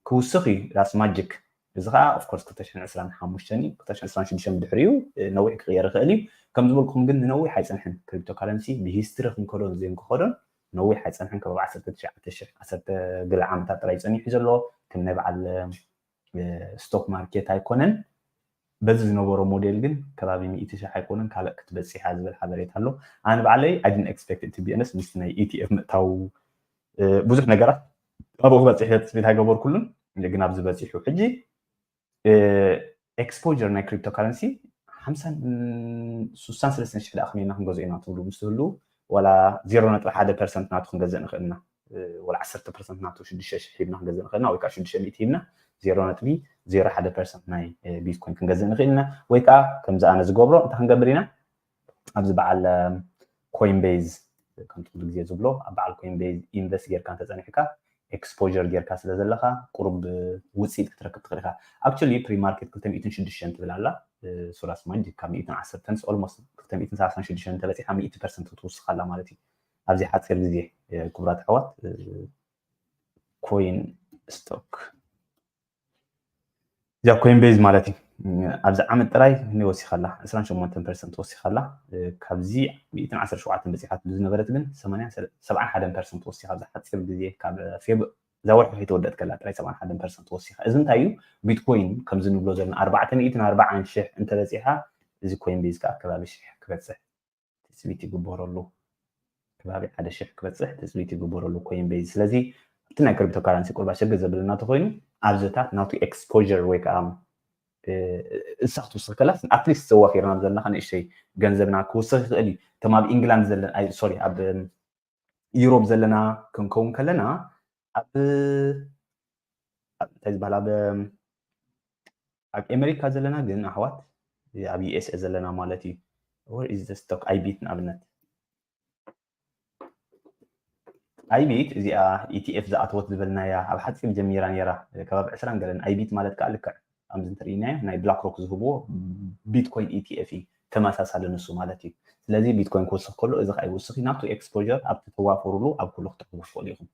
ክውስኽ እዩ። ዳስ ማጂክ እዚ ከዓ ኦፍኮርስ ክልተ ሽሕን ዕስራን ሓሙሽተን እዩ። ክልተ ሽሕን ዕስራን ሽዱሽተን ብድሕሪኡ ነዊሕ ክቕየር ይኽእል እዩ። ከም ዝበልኩም ግን ንነዊሕ ኣይፀንሕን። ክሪፕቶ ካረንሲ ብሂስትሪ ክንከዶን ዘይንክኸዶን ነዊሕ ኣይፀንሕን። ከባቢ ዓሰርተ ትሽዓተ ሽሕ ዓሰርተ ገለ ዓመታት ጥራይ ፀኒሑ ዘሎ ከም ናይ በዓል ስቶክ ማርኬት ኣይኮነን። በዚ ዝነበሮ ሞዴል ግን ከባቢ ሚእቲ ሽሕ ኣይኮነን ካልእ ክትበፅሕ እያ ዝብል ሓበሬታ ኣሎ። ኣነ ባዕለይ I didn't expect it to be honest ምስቲ ናይ ኢቲኤፍ ምእታው ብዙሕ ነገራት ኣብኡ ክበፅሕ ኢለ ትፅቢት ኣይገበርኩሉን፣ ግን ኣብዚ በፂሑ። ሕጂ ኤክስፖጀር ናይ ክሪፕቶ ካረንሲ ሓምሳን ሱሳን ሰለስተን ሽሕ ደኣ ከመይ ኢልና ክንገዝኦ ኢና ትብሉ ምስ ትህሉ ዋላ ዜሮ ነጥቢ ሓደ ፐርሰንት ናቱ ክንገዝእ ንኽእል ኢና። ወላ ዓሰርተ ፐርሰንት ናቱ ሽዱሽተ ሽሕ ሂብና ክንገዝእ ንኽእል ኢና ወይ ከዓ ሽዱሽተ ሚእቲ ሂብና ዜሮ ነጥቢ ዜሮ ሓደ ፐርሰንት ናይ ቢትኮይን ክንገዝእ ንኽእል ኢና። ወይ ከዓ ከምዚ ኣነ ዝገብሮ እንታይ ክንገብር ኢና? ኣብዚ በዓል ኮይንቤዝ ከምቲ ኩሉ ግዜ ዝብሎ ኣብ በዓል ኮይንቤዝ ኢንቨስት ጌርካ እንተፀኒሕካ ኤክስፖር ጌርካ ስለ ዘለካ ቁሩብ ውፅኢት ክትረክብ ትኽእል ኢካ። Actually pre market ክልተ ሚእትን ሽዱሽተን ትብል ኣላ። ሱራስ ማጅ ካብ ሚእትን ዓሰርተን ኦልሞስት ክልተ ሚእትን ሰላሳን ሽዱሽተን እንተበፂሓ ሚእቲ ፐርሰንት ክትውስኽ ኣላ ማለት እዩ። ኣብዚ ሓፂር ግዜ ክቡራት ኣሕዋት ኮይን ስቶክ እዚኣ ኮይንቤዝ ማለት እዩ። ኣብዚ ዓመት ጥራይ ክንደይ ወሲኻላ? ዕስራን ሸሞንተን ፐርሰንት ወሲኻላ። ካብዚ ሚእትን ዓሰርተ ሸውዓተን በፂሓትሉ ዝነበረት ግን ሰብዓን ሓደን ፐርሰንት ወሲኻ ኣብዚ ሓፂር ግዜ ካብ ፌብ እዛ ወርሒ ከይተወደእት ከላ ጥራይ ሰብዓን ሓደን ፐርሰንት ወሲኻ። እዚ እንታይ እዩ? ቢትኮይን ከምዚ ንብሎ ዘለና ኣርባዕተ ሚእትን ኣርባዓን ሽሕ እንተበፂሓ እዚ ኮይንቤዝ ከዓ ከባቢ ሽሕ ክበፅሕ ትፅቢት ይግበረሉ። ከባቢ ሓደ ሽሕ ክበፅሕ ትፅቢት ይግበረሉ ኮይንቤዝ። ስለዚ ኣብቲ ናይ ክሪፕቶ ካረንሲ ቁርባ ሸገ ዘብለና ተኮይኑ ኣብዚታት ናቱ ኤክስፖር ወይ ከዓ እሳ ክትውስኽ ከላስ ኣትሊስት ዘዋፊርና ዘለና ንእሽተይ ገንዘብና ክውስኽ ይኽእል እዩ። እቶም ኣብ ኢንግላንድ ዘለና ሶሪ ኣብ ዩሮፕ ዘለና ክንከውን ከለና ኣብ እንታይ ዝበሃል ኣብ ኣብ ኤመሪካ ዘለና ግን ኣሕዋት ኣብ ዩኤስኤ ዘለና ማለት እዩ Where is the stock? Ibit ንኣብነት Ibit እዚኣ ኢቲኤፍ ዝኣተወት ዝበልናያ ኣብ ሓፂር ጀሚራ ነይራ። ከባቢ ዕስራን ገለን Ibit ማለት ከዓ ልክዕ ከምዚ እንትርኢናዮ ናይ ብላክሮክ ዝህብዎ ቢትኮይን ኢቲኤፍ እዩ። ተመሳሳሊ ንሱ ማለት እዩ። ስለዚ ቢትኮይን ክውስኽ ከሎ እዚ ከዓ ይውስኽ እዩ። ናብቲ ኤክስፖር ኣብቲ ተዋፈሩሉ ኣብ ኩሉ ክትረኽቡ ትኽእሉ ኢኹም።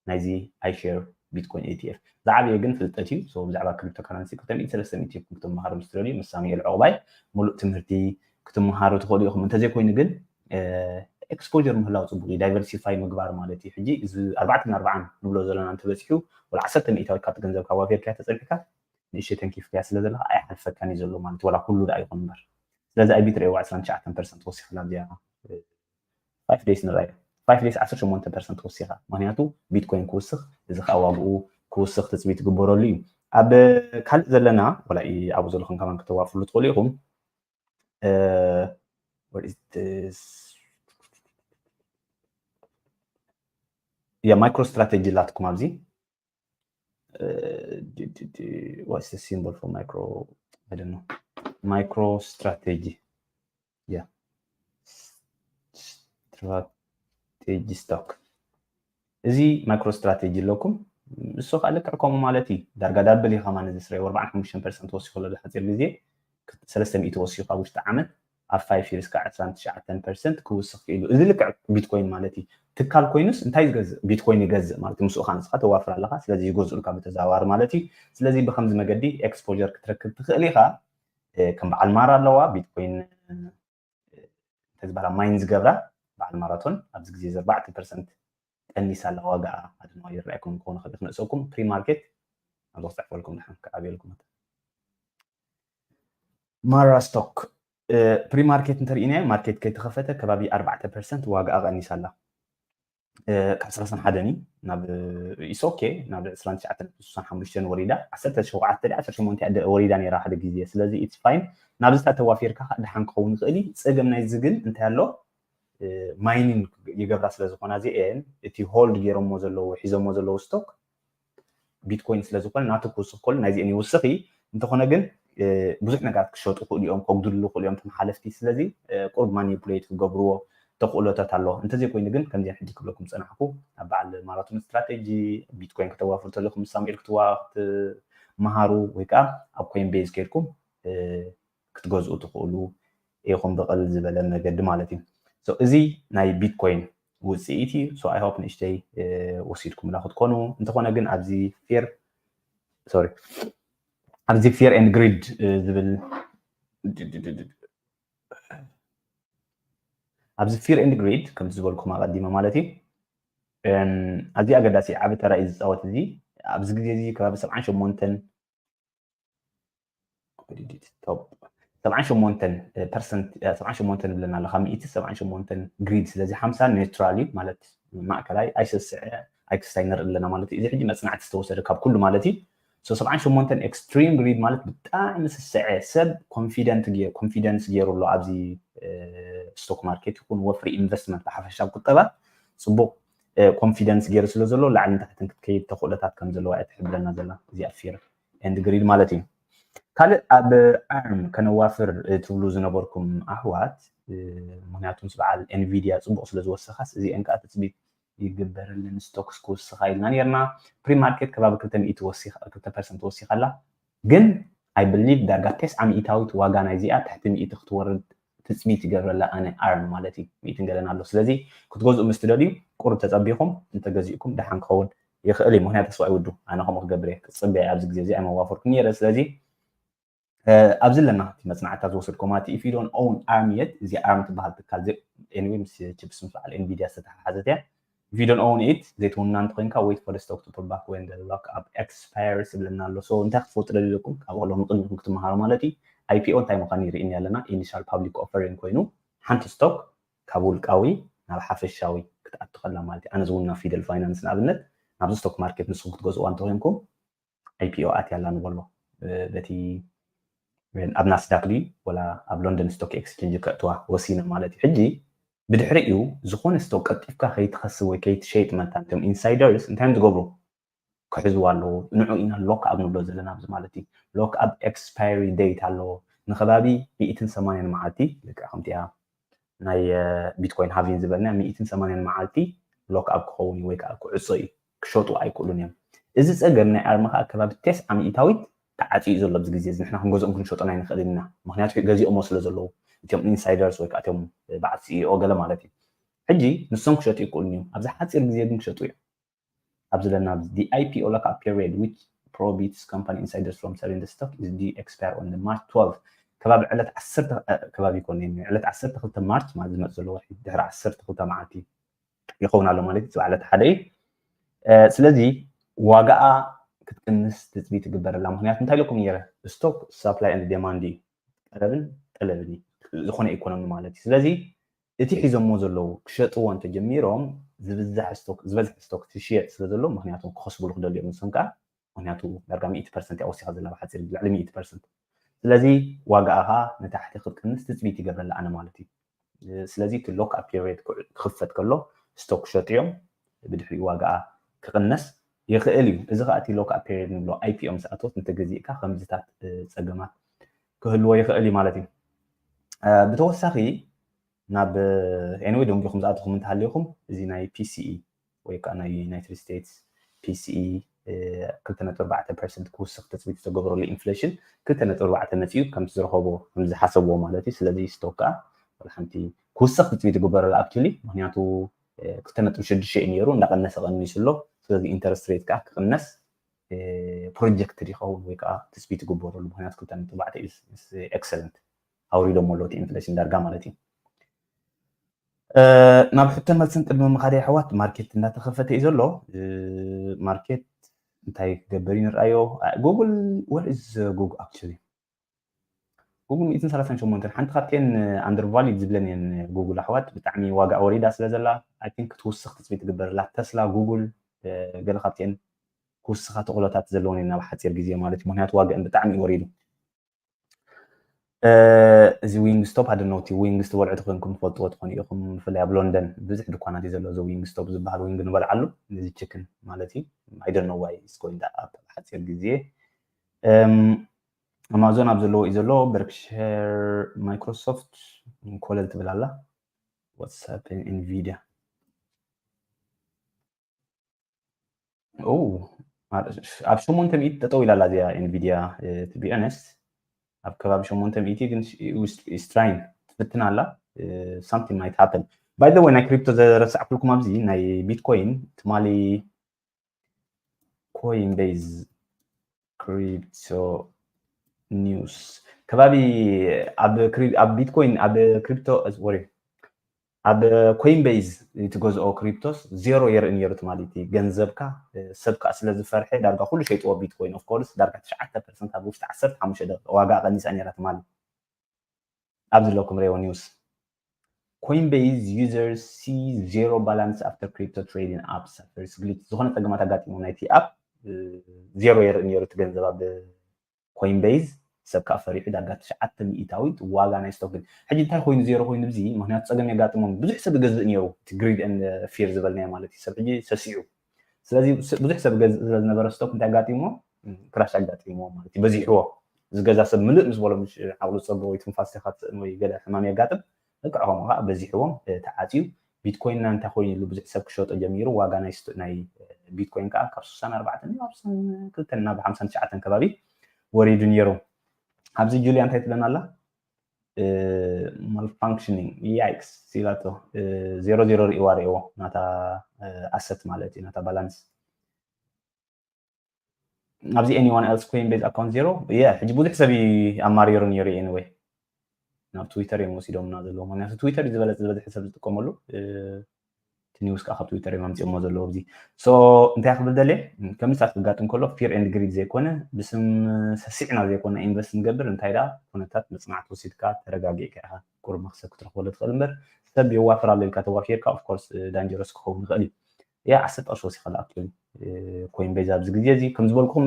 ናይዚ iShares Bitcoin ኢቲኤፍ ዝዓበየ ግን ፍልጠት እዩ። ብዛዕባ ክሪፕቶ ካረንሲ ክልተ ሚእቲ ሰለስተ ሚእቲ ኢኹም ክትመሃሩ ምስ ትደልዩ ምስ ሳሙኤል ዕቑባይ ሙሉእ ትምህርቲ ክትመሃሩ ትኽእሉ ኢኹም። እንተዘይኮይኑ ግን ኤክስፖር ምህላው ፅቡቅ እዩ። ዳይቨርሲፋይ ምግባር ማለት እዩ። ሕጂ እዚ ኣርባዕተን ኣርባዓን ንብሎ ዘለና እንተበፂሑ ወላ ዓሰርተ ሚእታዊት ካብቲ ገንዘብ ካብ ዋፊርካ ተፀቢሕካ ንእሽተይ ተንኪፍካያ ስለ ዘለካ ኣይሓልፈካን እዩ ዘሎ ማለት ወላ ኩሉ ደኣ ይኹን እምበር። ስለዚ Ibit ርእይዋ ዕስራን ትሽዓተን ፐርሰንት ወሲኽላ ኣብዚኣ five days ንርኣዮ። Five days ዓሰርተ ሸሞንተ ፐርሰንት ወሲኻ። ምክንያቱ ቢትኮይን ክውስኽ እዚ ከዓ ዋግኡ ክውስኽ ትፅቢት ትግበረሉ እዩ። ኣብ ካልእ ዘለና ወላ ኣብኡ ዘለኹም ከማን ክተዋፍሉ ትኽእሉ ኢኹም። What is this? Yeah, MicroStrategy ኣላትኩም ኣብዚ what's the symbol for micro? I don't know. MicroStrategy. Yeah. Strategy stock. እዚ MicroStrategy ኣለኩም። እሱ ከዓ ልክዕ ከምኡ ማለት እዩ። ዳርጋ ዳብል እዩ ከማን እዚ ስራይ ኣርባዓን ሓሙሽተን ፐርሰንት ወሲኹ ኣሎ ሓፂር ግዜ ሰለስተ ሚእቲ ወሲኹ ኣብ ውሽጢ ዓመት ኣብ five years ከዓ ዕስራን ትሽዓተን ፐርሰንት ክውስኽ ክኢሉ። እዚ ልክዕ ቢትኮይን ማለት እዩ። ትካል ኮይኑስ እንታይ ዝገዝእ? ቢትኮይን ይገዝእ ማለት እዩ። ምስኡ ከዓ ንስኻ ተዋፍር ኣለኻ። ስለዚ ይገዝኡልካ ብተዘዋዋሪ ማለት እዩ። ስለዚ ብከምዚ መገዲ ኤክስፖር ክትረክብ ትኽእል ኢኻ። ከም በዓል ማራ ኣለዋ ቢትኮይን እንተዝበላ ማይን ዝገብራ በዓል ማራቶን ኣብዚ ግዜ እዚ ኣርባዕተ ፐርሰንት ቀኒሳ ኣላ ዋጋኣ። ኣድማ ይረኣየኩም ክኾኑ ክእል ክነእሰኩም ፕሪ ማርኬት ኣብዚ ክፅሕፈልኩም ድሓን ክዓብየልኩም ማራ ስቶክ ፕሪ ማርኬት እንተርኢናዮ ማርኬት ከይተኸፈተ ከባቢ ኣርባዕተ ፐርሰንት ዋጋኣ ቀኒሳ ኣላ። ካብ ሰላሳን ሓደን እዩ ናብ ኢስ ኦኬ ናብ ዕስራን ትሽዓተን ስሳን ሓሙሽተን ወሪዳ ዓሰርተ ሸውዓተ ዓሰርተ ሸሞንተ ወሪዳ ነይራ ሓደ ግዜ። ስለዚ ኢትስ ፋይን ናብዚ ተዋፊርካ ድሓን ክኸውን ይኽእል እዩ። ፀገም ናይዚ ግን እንታይ ኣሎ? ማይኒን ይገብራ ስለ ዝኾና እዚአን እቲ ሆልድ ገይሮሞ ዘለዉ ሒዞሞ ዘለዉ ስቶክ ቢትኮይን ስለ ዝኾነ ናቱ ክውስኽ ከሎ ናይዚአን ይውስኽ እዩ። እንተኾነ ግን ብዙሕ ነገራት ክሸጡ ክእሉ እዮም፣ ከጉድሉ ክእሉ እዮም ተመሓለፍቲ። ስለዚ ቁሩብ ማኒፑሌት ክገብርዎ ተኽእሎታት ኣሎ። እንተዘይኮይኑ ግን ከምዚ ሕጂ ክብለኩም ዝፀናሕኩ ኣብ በዓል ማራቶን ስትራቴጂ ቢትኮይን ክተዋፍሩ ተለኹም ሳሙኤል ክትዋ ክትመሃሩ ወይ ከዓ ኣብ ኮይን ቤዝ ከይድኩም ክትገዝኡ ትኽእሉ ኢኹም ብቕል ዝበለ መገዲ ማለት እዩ። እዚ ናይ ቢትኮይን ውፅኢት እዩ። I hope ንእሽተይ ወሲድኩምላ ክትኮኑ። እንተኾነ ግን ኣብዚ ፊር ሶሪ ኣብዚ ፊር ኤንድ ግሪድ ዝብል ኣብዚ ፊር ኤንድ ግሪድ ከምቲ ዝበልኩም ኣቐዲመ ማለት እዩ። ኣዝዩ ኣገዳሲ ዓቢ ተራ እዩ ዝፃወት እዚ ኣብዚ ግዜ እዚ ከባቢ ሰብዓን ሸሞንተን ሰብዓን ሸሞንተን ፐርሰንት ሰብዓን ሸሞንተን ብለና ኣሎ ካብ ሚእቲ ሰብዓን ሸሞንተን ግሪድ ስለዚ ሓምሳ ኔትራል እዩ ማለት ማእከላይ ኣይሰስዐ ኣይክስታይ ንርኢ ኣለና ማለት እዩ። እዚ ሕጂ መፅናዕቲ ዝተወሰደ ካብ ኩሉ ማለት እዩ። ሰብዓን ሸሞንተን ኤክስትሪም ግሪድ ማለት ብጣዕሚ ስስዐ ሰብ ኮንፊደንት ኮንፊደንስ ገይሩ ኣሎ ኣብዚ ስቶክ ማርኬት ይኹን ወፍሪ ኢንቨስትመንት ብሓፈሻ ቁጠባ ፅቡቅ ኮንፊደንስ ገይሩ ስለ ዘሎ ላዕልን ታሕትን ክትከይድ ተኽእሎታት ከም ዘለዋ እያ ትሕብረና ዘላ እዚኣ ፊር ኤንድ ግሪድ ማለት እዩ። ካልእ ኣብ ኣርም ከነዋፍር ትብሉ ዝነበርኩም ኣሕዋት ምክንያቱ ምስ በዓል ኤንቪድያ ፅቡቅ ስለ ዝወሰኻስ እዚአን ከዓ ትፅቢት ይግበረለን ስቶክስ ክውስኻ ኢልና ነርና። ፕሪማርኬት ከባቢ ክልተ ሚእቲ ወሲኻ ክልተ ፐርሰንት ወሲኻ ኣላ ግን I believe ዳርጋ ተስዓ ሚእታዊት ዋጋ ናይዚኣ ትሕቲ ሚእቲ ክትወርድ ትፅቢት ይገብረላ ኣነ ኣርም ማለት እዩ ሚእትን ገለን ኣሎ ስለዚ ክትገዝኡ ምስ ትደልዩ ቁሩብ ተፀቢኹም እንተገዚእኩም ደሓን ክኸውን ይኽእል እዩ ምክንያት ተስፋ ይውዱ ኣነ ከምኡ ክገብር እየ ክፅበ ኣብዚ ግዜ እዚ ኣይመዋፈርኩ ነይረ ስለዚ ኣብዚ ኣለና እቲ መፅናዕትታት ዝወሰድኩም ማለት if you don't own arm yet እዚ ኣርም ትበሃል ትካል anyway ምስ ቺፕስ ምስ በዓል ኤንቪድያ ዝተተሓሓዘት እያ if you don't own it ዘይትውንና እንተኮይንካ wait for the stock to pull back when the lock up expires ይብለና ኣሎ so እንታይ ክትፈልጡ ደሊለኩም ካብ ከለኹም ቅድሚኩም ክትመሃሩ ማለት እዩ IPO እንታይ ምዃኑ ይርእኒ ኣለና initial public offering ኮይኑ ሓንቲ ስቶክ ካብ ውልቃዊ ናብ ሓፈሻዊ ክትኣቱ ከላ ማለት እዩ ኣነ ዝውና ፊደል ፋይናንስ ንኣብነት ናብዚ ስቶክ ማርኬት ንስኹም ክትገዝእዋ እንተኮይንኩም IPO ኣትያ ኣላ ንበሎ በቲ ኣብ ናስዳክ ድዩ ወላ ኣብ ሎንደን ስቶክ ኤክስቸንጅ ከእትዋ ወሲነ ማለት እዩ ሕጂ ብድሕሪኡ ዝኾነ ስቶክ ቀልጢፍካ ከይትኸስብ ወይ ከይትሸይጥ መታን እቶም ኢንሳይደርስ እንታይ እዮም ዝገብሩ ክሕዝዋ ኣለዎ ንዑ ኢና ሎክ ኣብ ንብሎ ዘለና ኣብዚ ማለት እዩ ሎክ ኣብ ኤክስፓይሪ ዴት ኣለዎ ንከባቢ ሚእትን ሰማንያን መዓልቲ ልክዕ ከምቲኣ ናይ ቢትኮይን ሃቪን ዝበልና ሚእትን ሰማንያን መዓልቲ ሎክ ኣፕ ክኸውን እዩ ወይ ከዓ ክዕጾ እዩ። ክሸጡ ኣይክእሉን እዮም። እዚ ፀገም ናይ ኣርማ ከዓ ከባቢ ተስዓ ሚእታዊት ተዓፅዩ ዘሎ ኣብዚ ግዜ እዚ ንሕና ክንገዝኦም ክንሸጦን ኣይንኽእልን ኢና። ምክንያቱ ገዚኦሞ ስለ ዘለዉ እቶም ኢንሳይደርስ ወይ ከዓ እቶም በዓል ሲኢኦ ገለ ማለት እዩ። ሕጂ ንሶም ክሸጡ ይክእሉን እዮም። ኣብዚ ሓፂር ግዜ ግን ክሸጡ እዮም። ኣብዚ ዘለና the I P O lockup period which prohibits company insiders from selling the stock is due expire on the March twelve ከባቢ ዕለት ዓሰርተ ከባቢ ይኮን ዕለት ዓሰርተ ክልተ ማርች ማለት ዝመፅ ዘሎ ወርሒ ድሕሪ ዓሰርተ ክልተ መዓልቲ ይኸውን ኣሎ ማለት እዩ። ዕለት ሓደ እዩ። ስለዚ ዋጋኣ ክትቅንስ ትፅቢት ትግበረላ። ምክንያቱ እንታይ ኢለኩም ነረ ስቶክ supply and demand እዩ፣ ቀረብን ጠለብን እዩ ዝኾነ ኢኮኖሚ ማለት እዩ። ስለዚ እቲ ሒዞሞ ዘለዉ ክሸጥዎ እንተጀሚሮም ዝብዛሕ ስቶክ ዝበዝሕ ስቶክ ትሽየጥ ስለ ዘሎ ምክንያቱ ክኸስቡሉ ክደልዮም ንሶም ከዓ ምክንያቱ ዳርጋ ሚእቲ ፐርሰንት እያ ወሲኻ ዘላ ብሓፂር ልዕሊ ሚእቲ ፐርሰንት። ስለዚ ዋጋኣ ከዓ ንታሕቲ ክትቅንስ ትፅቢት ይገብረላ ኣነ ማለት እዩ። ስለዚ እቲ ሎክ ኣፕ ፔሪየድ ክኽፈት ከሎ ስቶክ ክሸጡ እዮም፣ ብድሕሪኡ ዋጋኣ ክቕነስ ይኽእል እዩ። እዚ ከዓ እቲ ሎክ ኣፕ ፔሪየድ ንብሎ ኣይፒኦ ምስ ኣተወት እንተገዚእካ ከምዚታት ፀገማት ክህልዎ ይኽእል እዩ ማለት እዩ። ብተወሳኺ ናብ ኤኒወይ ደንጊኹም ዝኣተኹም እንተሃሊኹም እዚ ናይ ፒሲኢ ወይ ከዓ ናይ ዩናይትድ ስቴትስ ፒሲኢ ክልተ ነጥቢ ኣርባዕተ ፐርሰንት ክውስኽ ትፅቢት ዝተገብረሉ ኢንፍሌሽን ክልተ ነጥቢ ኣርባዕተ መፂኡ ከምቲ ዝረኸቦ ከምዝሓሰብዎ ማለት እዩ። ስለዚ ስቶክ ከዓ ሓንቲ ክውስኽ ትፅቢት ዝግበረሉ ኣክቹሊ ምክንያቱ ክልተ ነጥቢ ሽዱሽተ እዩ ነይሩ እንዳቀነሰ ቀኒሱ ኣሎ። ስለዚ ኢንተረስት ሬት ከዓ ክቅነስ ፕሮጀክትድ ይኸውን ወይ ከዓ ትፅቢት ይግበረሉ ምክንያቱ ክልተ ነጥቢ ኣርባዕተ ኤክሰለንት ኣውሪዶሞ ኣሎ እቲ ኢንፍሌሽን ዳርጋ ማለት እዩ። ናብ ሕቶን መልስን ቅድሚ ምኻድ ኣሕዋት ማርኬት እንዳተኸፈተ እዩ ዘሎ። ማርኬት እንታይ ክገብር እዩ ንርኣዮ። ጉግል what is Google actually ጉግል ሚእትን ሰላሳን ሸሞንተን ሓንቲ ካብተን ኣንደርቫሊድ ዝብለን እየን ጉግል ኣሕዋት ብጣዕሚ ዋጋ ወሪዳ ስለ ዘላ I think ክትውስኽ ትፅቢት ትግበረላ። ተስላ ጉግል ገለ ካብተን ክውስኻ ተኽእሎታት ዘለዎን እየን ናብ ሓፂር ግዜ ማለት እዩ። ምክንያቱ ዋጋን ብጣዕሚ እዩ ወሪዱ። እዚ ዊንግ ስቶፕ ኣደነውቲ ዊንግስ ትበልዑ ተኮንኩም ትፈልጥዎ ትኾኑ ኢኹም። ብፍላይ ኣብ ሎንደን ብዙሕ ድኳናት እዩ ዘሎ እዚ ዊንግ ስቶፕ ዝበሃል ዊንግ ንበልዓሉ ነዚ ችክን ማለት እዩ። I don't know why it's going up ሓፂር ግዜ ኣማዞን ኣብ ዘለዎ እዩ ዘሎ። በርክሸር ማይክሮሶፍት ኮለል ትብል ኣላ። What's happening Nvidia ኣብ ሸሞንተ ሚእቲ ጠጠው ኢላ ኣላ እዚኣ ኤንቪዲያ። To be honest ኣብ ከባቢ ሸሞንተ ሚእቲ ግን ስትራይን ትፍትን ኣላ። Something might happen by the way ናይ ክሪፕቶ ዘረሳዕኩልኩም ኣብዚ ናይ ቢትኮይን ትማሊ ኮይን ቤዝ ክሪፕቶ ኒውስ ከባቢ ኣብ ቢትኮይን ኣብ ክሪፕቶ ወሬ ኣብ ኮይን ቤዝ ትገዝኦ ክሪፕቶስ ዜሮ የርኢ ነይሩ ትማሊ። እቲ ገንዘብካ ሰብ ከዓ ስለ ዝፈርሐ ዳርጋ ኩሉ ሸይጥዎ ቢትኮይን። Of course ዳርጋ ትሽዓተ ፐርሰንት ኣብ ውሽጢ ዓሰርተ ሓሙሽተ ደቂቃ ዋጋ ቀኒሳ ነይራ ትማሊ። ኣብዚ ዘለኩም ሬዎ ኒውስ Coinbase users see zero balance after crypto trading app suffers glitch። ዝኾነ ፀገማት ኣጋጢሞ ናይቲ ኣፕ ዜሮ የርኢ ነይሩ እቲ ገንዘብ ኣብ ኮይንቤዝ ሰብ ከዓ ፈሪሑ ዳርጋ ትሽዓተ ሚእታዊት ዋጋ ናይ ስቶክ ግን ሕጂ እንታይ ኮይኑ ዜሮ ኮይኑ ብዚ ምክንያቱ ፀገም የጋጥሞም ብዙሕ ሰብ ይገዝእ ነይሩ እቲ ግሪድ ን ፊር ዝበልናዮ ማለት እዩ። ሰብ ሕጂ ሰሲዑ ስለዚ ብዙሕ ሰብ ገዝእ ስለዝነበረ ስቶክ እንታይ ኣጋጢሞ ክራሽ ኣጋጢሞ ማለት እዩ። በዚሕዎ ዝገዛ ሰብ ምልእ ምስ በሎም ዓቕሉ ፀቦ ወይ ትንፋስ ተካትእን ወይ ገለ ሕማም የጋጥም ልክዕ ከምኡ ከዓ በዚሕዎም ተዓፅዩ ቢትኮይንና እንታይ ኮይኑሉ ብዙሕ ሰብ ክሸጦ ጀሚሩ ዋጋ ናይ ቢትኮይን ከዓ ካብ ስሳን ኣርባዕተን ናብ ሓምሳን ትሽዓተን ከባቢ ወሪዱ ነይሩ። ኣብዚ ጁልያ እንታይ ትብለና ኣላ? Malfunctioning yikes ኢላቶ ዜሮ ዜሮ ርእዋ ርእዎ ናታ ኣሰት ማለት እዩ ናታ ባላንስ ኣብዚ anyone else Coinbase account zero yeah ሕጂ ብዙሕ ሰብ ኣማሪሩ ነይሩ። Anyway ናብ ትዊተር እዮም ወሲዶምና ዘለዎ ምክንያቱ ትዊተር ዝበለፀ ዝበዝሐ ሰብ ዝጥቀመሉ እቲ ኒውስ ከዓ ካብ ትዊተር እዮም ኣምፅኦሞ ዘለዎ ኣብዚ so እንታይ ክብል ደልየ ከም ንሳት ክጋጥም ከሎ fear and greed ዘይኮነ ብስም ሰሲዕና ዘይኮነ ኢንቨስት ንገብር እንታይ ደኣ ኩነታት መፅናዕቲ ወሲድካ ተረጋጊዕካ ኢካ ቁሩብ መክሰብ ክትረክበሉ ትኽእል እምበር ሰብ የዋፍር ኣሎ ኢልካ ተዋፊርካ of course dangerous ክኸውን ይኽእል እዩ። ያ ዓሰርተ ቅርሺ ወሲኸላ ኣክቹሊ ኮይን ቤዝ ኣብዚ ግዜ እዚ ከም ዝበልኩም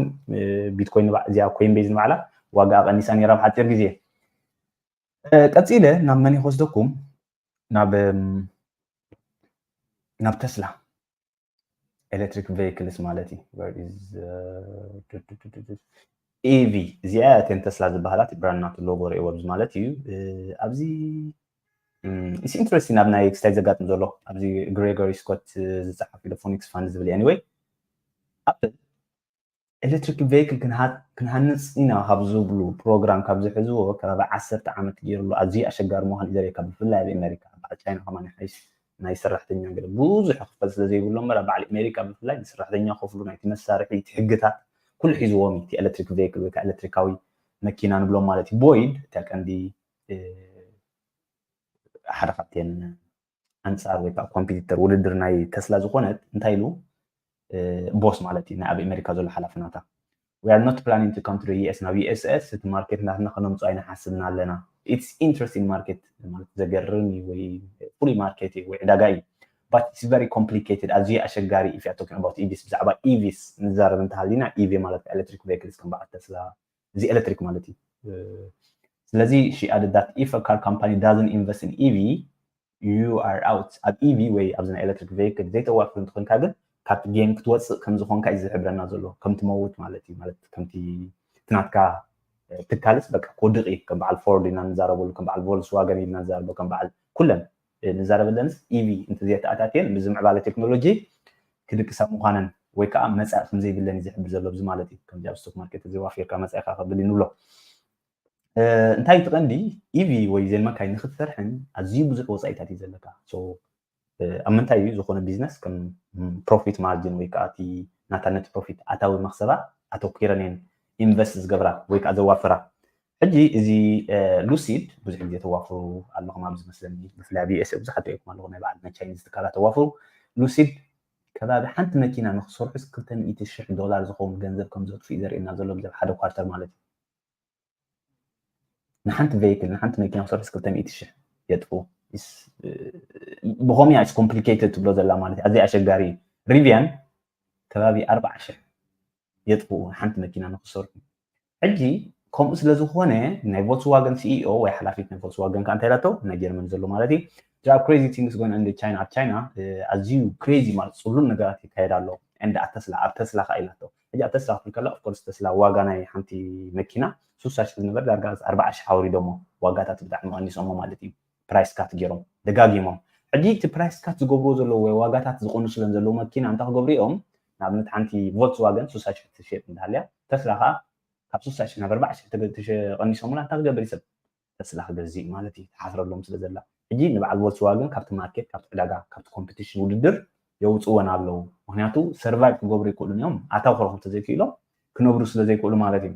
ቢትኮይን እዚኣ ኮይን ቤዝ ንባዕላ ዋጋ ቀኒሳ ነይራ ብሓፂር ግዜ። ቀፂለ ናብ መን ክወስደኩም ናብ ናብ ተስላ ኤሌክትሪክ ቬይክልስ ማለት እዩ። ኢቪ እዚኣ እተን ተስላ ዝበሃላ እቲ ብራንድ ናቱ ሎጎ ርእይዎ ኣብዚ ማለት እዩ። ኣብዚ ኢስ ኢንትረስቲንግ ኣብ ናይ ክስታይ ዘጋጥም ዘሎ ኣብዚ ግሬጎሪ ስኮት ዝፀሓፍ ኢለ ፎኒክስ ፋንድ ዝብል እዩ። Anyway ኣፕል ኤሌክትሪክ ቬይክል ክንሃንፅ ኢና ካብ ዝብሉ ፕሮግራም ካብ ዝሕዝዎ ከባቢ ዓሰርተ ዓመት ገይሩሉ ኣዝዩ ኣሸጋሪ ምዃኑ እዩ ዘርእየካ። ብፍላይ ኣብ ኣሜሪካ በዓል ቻይና ከማን ይሓይሽ ናይ ሰራሕተኛ ገለ ብዙሕ ክፈል ስለ ዘይብሎ እምበር ኣብ በዓል ኣሜሪካ ብፍላይ ንሰራሕተኛ ክፍሉ ናይቲ መሳርሒ እቲ ሕግታት ኩሉ ሒዝዎም እዩ። እቲ ኤሌክትሪክ ቬይክል ወይ ከዓ ኤሌክትሪካዊ መኪና ንብሎም ማለት እዩ። ቦይድ እታ ቀንዲ ሓደ ካብተን ኣንፃር ወይ ከዓ ኮምፒቲተር ውድድር ናይ ተስላ ዝኾነት እንታይ ኢሉ ቦስ ማለት እዩ ናይ ኣብ ኣሜሪካ ዘሎ ሓላፊ ናታ we are not planning to come to the U S ናብ U S እቲ ማርኬት ናትና ከነምፅኦ ኣይንሓስብና ኣለና it's interesting market ማለት ዘገርም እዩ ወይ ፍሉይ ማርኬት እዩ ወይ ዕዳጋ እዩ but it's very complicated ኣዝዩ ኣሸጋሪ if you're talking about EVs ብዛዕባ EVs ንዛረብ እንተሃሊና EV ማለት ኤሌክትሪክ ቬክልስ ከም በዓል ተስላ እዚ ኤሌክትሪክ ማለት እዩ ስለዚ she added that if a car company doesn't invest in EV you are out ኣብ EV ወይ ኣብዚ ናይ ኤሌክትሪክ ቬክል ዘይተዋፍር እንትኾንካ ግን ካብቲ ጌም ክትወፅእ ከም ዝኾንካ እዩ ዝሕብረና ዘሎ ከም ትመውት ማለት እዩ ማለት ከምቲ ትናትካ ትካልስ በቃ ክወድቕ እዩ ከም በዓል ፎርድ ኢና ንዛረበሉ ከም በዓል ቮልስዋገን ኢና ንዛረበ ከም በዓል ኩለን ንዛረበለንስ EV እንተዘየተኣታትየን ብዚ ምዕባለ ቴክኖሎጂ ክድቅሳ ምዃነን ወይ ከዓ መፃኢ ከም ዘይብለን እዩ ዝሕብር ዘሎ ብዚ ማለት እዩ ከምዚ ኣብ ስቶክ ማርኬት ተዘይዋፊርካ መፃኢካ ከብል እዩ ንብሎ እንታይ እቲ ቀንዲ EV ወይ ዘን መካይ ንክትሰርሐን ኣዝዩ ብዙሕ ወፃኢታት እዩ ዘለካ ኣብ ምንታይ እዩ ዝኾነ ቢዝነስ ከም ፕሮፊት ማርጅን ወይ ከዓ እቲ ናታ ነቲ ፕሮፊት ኣታዊ መክሰባ ኣተኪረን እየን ኢንቨስት ዝገብራ ወይ ከዓ ዘዋፍራ ሕጂ እዚ ሉሲድ ብዙሕ ግዜ ተዋፍሩ ኣለኹም ኣብዚ መስለኒ ብፍላይ ኣብ ዩኤስኤ ብዙሓት ሪኢኩም ኣለኹ ናይ በዓል ናይ ቻይኒዝ ትካላት ተዋፍሩ ሉሲድ ከባቢ ሓንቲ መኪና ንክሰርሑ ክልተ ሚእቲ ሽሕ ዶላር ዝኸውን ገንዘብ ከም ዘጥፉ እዩ ዘርእየና ዘሎ ብዘብ ሓደ ኳርተር ማለት እዩ ንሓንቲ ቬይክል ንሓንቲ መኪና ክሰርሑ ክልተ ሚእቲ ሽሕ የጥፉ ብኸምያ ኢስ ኮምፕሊኬትድ ትብሎ ዘላ ማለት ኣዝያ ኣሸጋሪ እዩ ሪቪያን ከባቢ ኣርባዓ ሽሕ የጥፍኡ ሓንቲ መኪና ንክሰርሑ ሕጂ ከምኡ ስለ ዝኾነ ናይ ቮልስዋገን ሲኢኦ ወይ ሓላፊት ናይ ቮልስዋገን ከዓ እንታይ ኢላቶ ናይ ጀርመን ዘሎ ማለት እዩ there are crazy things going on in China ኣብ ቻይና ኣዝዩ ክሬዚ ማለት ፅሉል ነገራት ይካየድ ኣሎ and ኣብ ተስላ ኣብ ተስላ ከዓ ኢላቶ ሕጂ ኣብ ተስላ ክትብል ከላ ኦፍኮርስ ተስላ ዋጋ ናይ ሓንቲ መኪና ሱሳ ሽሕ ዝነበረ ዳርጋ ኣርባዓ ሽሕ ኣውሪዶሞ ዋጋታት ብጣዕሚ ቀኒሶሞ ማለት እዩ ፕራይስ ካት ገይሮም ደጋጊሞም ሕጂ እቲ ፕራይስ ካት ዝገብርዎ ዘለዉ ወይ ዋጋታት ዝቀንሱለን ዘለዉ መኪና እንታይ ክገብሩ እዮም ንኣብነት ሓንቲ ቮልስዋገን ሱሳ ሽሕ ትሸጥ እንዳሃልያ ተስላ ከዓ ካብ ሱሳ ሽሕ ናብ ኣርባዓ ሽሕ ተቀኒሶምላ እንታይ ክገብር ይሰብ ተስላ ክገዝእ ማለት እዩ ትሓስረሎም ስለ ዘላ ሕጂ ንበዓል ቮልስዋገን ካብቲ ማርኬት ካብቲ ዕዳጋ ካብቲ ኮምፒቲሽን ውድድር የውፅወን ኣለዉ ምክንያቱ ሰርቫይቭ ክገብሩ ይክእሉን እዮም ኣታው ክረኽቡ ተዘይክኢሎም ክነብሩ ስለ ዘይክእሉ ማለት እዩ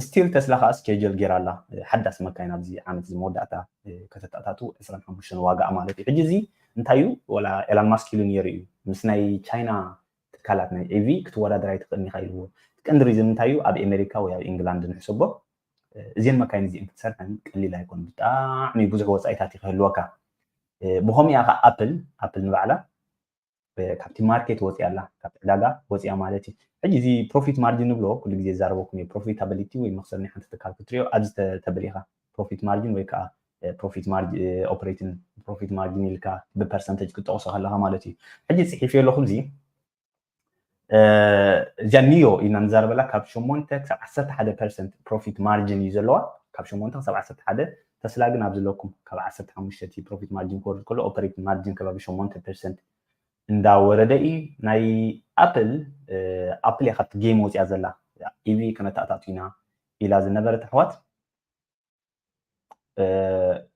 ስቲል ተስላ ከዓ ስኬጀል ገይራ ኣላ ሓዳስ መካይን ኣብዚ ዓመት እዚ መወዳእታ ከተተኣታቱ ዕስራን ሓሙሽተን ዋጋኣ ማለት እዩ ሕጂ እዚ እንታይ እዩ ወላ ኤላን ማስክ ኢሉ ነይሩ እዩ ምስ ናይ ቻይና ትካላት ናይ ኢቪ ክትወዳደር ኣይትኽእልን ኢኻ ኢልዎ ቀንዲ ሪዝን እንታይ እዩ ኣብ ኣሜሪካ ወይ ኣብ ኢንግላንድ ንሕሰቦ እዚን መካይን እዚን ክትሰርሐን ቀሊል ኣይኮን ብጣዕሚ ብዙሕ ወፃኢታት እዩ ክህልወካ ብኸምኡ እያ ከዓ ኣፕል ኣፕል ንባዕላ ካብቲ ማርኬት ወፂያ ኣላ ካብቲ ዕዳጋ ወፂያ ማለት እዩ ሕጂ እዚ ፕሮፊት ማርጅን ንብሎ ኩሉ ግዜ ዛረበኩም እዩ ፕሮፊታብሊቲ ወይ መክሰብ ናይ ሓንቲ ትካል ክትሪኦ ኣብዚ ተበሊካ ፕሮፊት ማርጅን ወይ ከዓ ፕሮፊት ማርጅን ኦፕሬቲንግ ፕሮፊት ማርጅን ኢልካ ብፐርሰንተጅ ክጠቕሶ ከለካ ማለት እዩ ሕጂ ፅሒፍ ኣለኹም እዚ እዚኣ ኒዮ ኢና ንዛረበላ ካብ ሸሞንተ ክሳብ ዓሰርተ ሓደ ፐርሰንት ፕሮፊት ማርጅን እዩ ዘለዋ ካብ ሸሞንተ ክሳብ ዓሰርተ ሓደ ተስላ ግን ኣብ ዘለኩም ካብ ዓሰርተ ሓሙሽተ ፕሮፊት ማርጅን ክወርድ ከሎ ኦፐሬቲንግ ማርጅን ከባቢ ሸሞንተ ፐርሰንት እንዳወረደ እዩ ናይ ኣፕል ኣፕል እያ ካብቲ ጌም ወፅያ ዘላ ኢቪ ክነተኣታቱ ኢና ኢላ ዝነበረት ኣሕዋት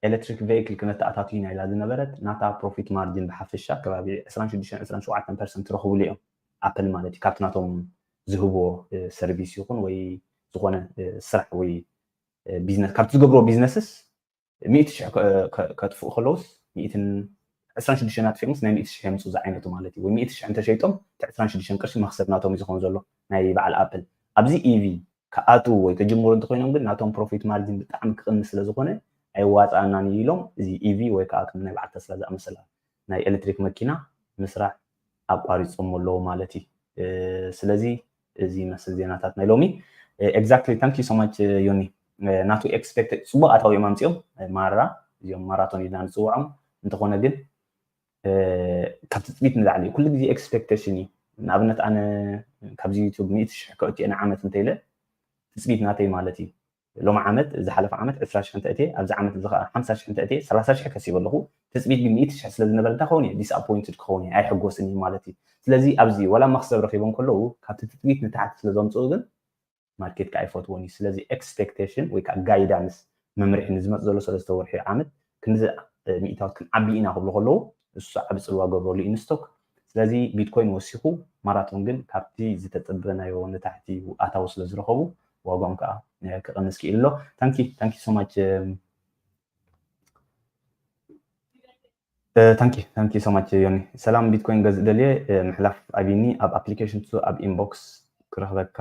ኤሌክትሪክ ቬይክል ክነተኣታቱ ኢና ኢላ ዝነበረት ናታ ፕሮፊት ማርጅን ብሓፈሻ ከባቢ ዕስራን ሽዱሽተን ዕስራን ሸውዓተን ፐርሰንት ትረኽብሉ እዮም ኣፕል ማለት እዩ ካብቲ ናቶም ዝህብዎ ሰርቪስ ይኹን ወይ ዝኾነ ስራሕ ወይ ቢዝነስ ካብቲ ዝገብርዎ ቢዝነስስ ሚእቲ ሽሕ ከጥፍኡ ከለውስ ሚእትን ዕስራን ሽዱሽተን ኣጥፊኦምስ ናይ ሚእቲ ሽሕ የምፅኡ ዝዓይነቱ ማለት እዩ ወይ ሚእቲ ሽሕ እንተሸይጦም እቲ ዕስራን ሽዱሽተን ቅርሺ መክሰብ ናቶም እዩ ዝኸውን ዘሎ ናይ በዓል ኣፕል ኣብዚ ኢቪ ክኣትዉ ወይ ከጅምሩ እንተኮይኖም ግን ናቶም ፕሮፊት ማርጅን ብጣዕሚ ክቕንስ ስለ ዝኾነ ኣይዋፃኣናን እዩ ኢሎም እዚ ኢቪ ወይ ከዓ ከም ናይ በዓል ተስላ ዝኣመሰላ ናይ ኤሌክትሪክ መኪና ምስራሕ ኣቋሪፆም ኣለዉ ማለት እዩ ስለዚ እዚ ይመስል ዜናታት ናይ ሎሚ exactly thank you so much ዮኒ ናቱ ኤክስፔክት ፅቡቅ ኣታዊ እዮም ኣምፅኦም ማራ እዚኦም ማራቶን ኢልና ንፅውዖም እንተኾነ ግን ካብ ትፅቢት ንላዕሊ እዩ ኩሉ ግዜ ኤክስፔክቴሽን እዩ ንኣብነት ኣነ ካብዚ ዩቱብ ሚእቲ ሽሕ ከእትዮ ንዓመት እንተኢለ ትፅቢት ናተይ ማለት እዩ። ሎም ዓመት ዝሓለፈ ዓመት ዕስራ ሽሕ እንተእትየ ኣብዚ ዓመት እዚ ከዓ ሓምሳ ሽሕ እንተእትየ ሰላሳ ሽሕ ከሲበ ኣለኹ። ትፅቢት ግን ሚእቲ ሽሕ ስለ ዝነበረ እንታይ ክኸውን እየ disappointed ክኸውን እየ ኣይሕጎስን እዩ ማለት እዩ። ስለዚ ኣብዚ ወላ መክሰብ ረኪቦም ከለዉ ካብቲ ትፅቢት ንታሕቲ ስለ ዘምፅኡ ግን ማርኬት ከዓ ኣይፈትዎን እዩ። ስለዚ expectation ወይ ከዓ guidance መምርሒ ንዝመፅ ዘሎ ሰለስተ ወርሒ ዓመት ክንዲ ሚእታዎት ክንዓቢ ኢና ክብሉ ከለዉ እሱ ዓቢ ፅልዋ ገብረሉ ኢንስቶክ። ስለዚ ቢትኮይን ወሲኹ ማራቶን ግን ካብቲ ዝተፀበናዮ ንታሕቲ ኣታዊ ስለ ዝረኸቡ ዋጋኦም ከዓ ክቐንስ ክኢሉ ኣሎ። Thank you so much. Thank you so much ዮኒ። ሰላም ቢትኮይን ገዝእ ደልየ ምሕላፍ ኣቢኒ ኣብ application to ኣብ inbox ክረኽበካ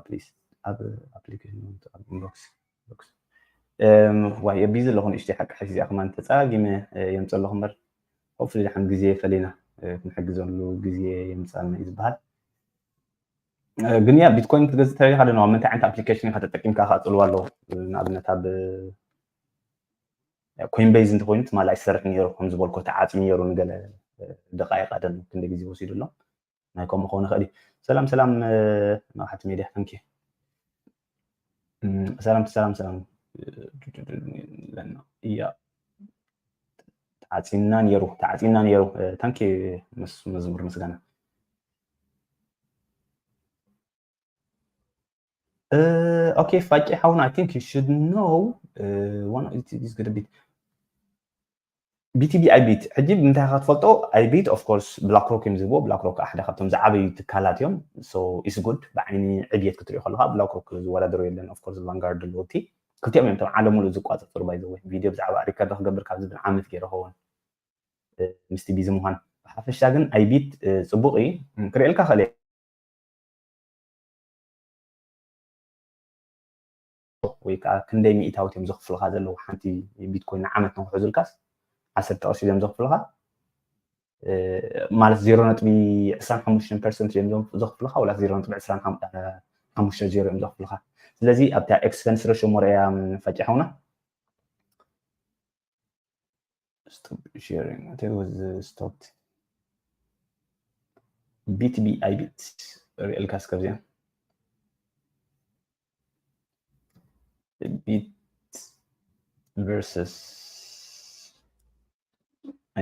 please ኣብ application to ኣብ inbox ዋይ ቢዚ ኣለኹ ንእሽተይ ሓቂ ሓሽ እዚኣ ከማን ተፃጊመ የምፀለኹ እምበር hopefully ድሓን ግዜ ፈሊና ክንሕግዘሉ ግዜ የምፃልና እዩ ዝበሃል። ግን ያ ቢትኮይን ክትገዝእ ተደሊኻ ዶ ኣብ ምንታይ ዓይነት application ኢኻ ተጠቂምካ ከዓ ፅልዋ ኣለዎ። ንኣብነት ኣብ ኮይንቤዝ እንተኮይኑ ትማል ኣይሰርሕ ነይሩ ከም ዝበልኮ ተዓፅዩ ነይሩ ንገለ ደቃይቅ ኣደን ክንደ ግዜ ወሲዱ ኣሎ ናይ ከምኡ ክኾነ ክእል እዩ። ሰላም ሰላም መብሓቲ ሜድያ ተንኪ ሰላም ሰላም ሰላም እያ ተዓፂና ነይሩ ተዓፂና ነይሩ ተንኪ መዝሙር ምስጋና okay ፋቂ ሓውና I think you should know one is good bit BTB ኣይቢት ሕጂ ብምንታይ ኢኻ ትፈልጦ? ኣይቢት of course ብላክሮክ እዮም ዝህብዎ። ብላክሮክ ሓደ ካብቶም ዝዓበዩ ትካላት እዮም። So it's good ብዓይኒ ዕብየት ክትሪኦ ከለካ ብላክሮክ ዝወዳደሮ የለን። Of course ቫንጋርድ ኣለዎ እቲ ክልቲኦም እዮም ቶም ዓለም ሙሉእ ዝቋፀፅሩ by the way video ብዛዕባ ሪከርድ ክገብር ካብ ዝብል ዓመት ገይረ ኸውን ምስቲ ቢዚ ምኳን ብሓፈሻ ግን ኣይቢት ፅቡቅ እዩ ክርእየልካ ክእል ወይ ከዓ ክንደይ ሚእታዊት እዮም ዘኽፍልካ ዘለዉ ሓንቲ ቢትኮይን ንዓመት ንክሕዙልካስ ዓሰርተ ቅርሺ እዮም ዘኽፍልካ ማለት ዜሮ ነጥቢ ዕስራን ሓሙሽተን ፐርሰንት እዮም ዘኽፍልካ ወላ ዜሮ ነጥቢ ዕስራን ሓሙሽተ ዜሮ እዮም ዘኽፍልካ ስለዚ ኣብታ ኤክስፐንስ ረሾ ሞርያ ፈጫ ሓውና Stop sharing. I think it was uh, stopped. B T B I bit. ሪኤልካ እስከ ብዚኣ ቢት versus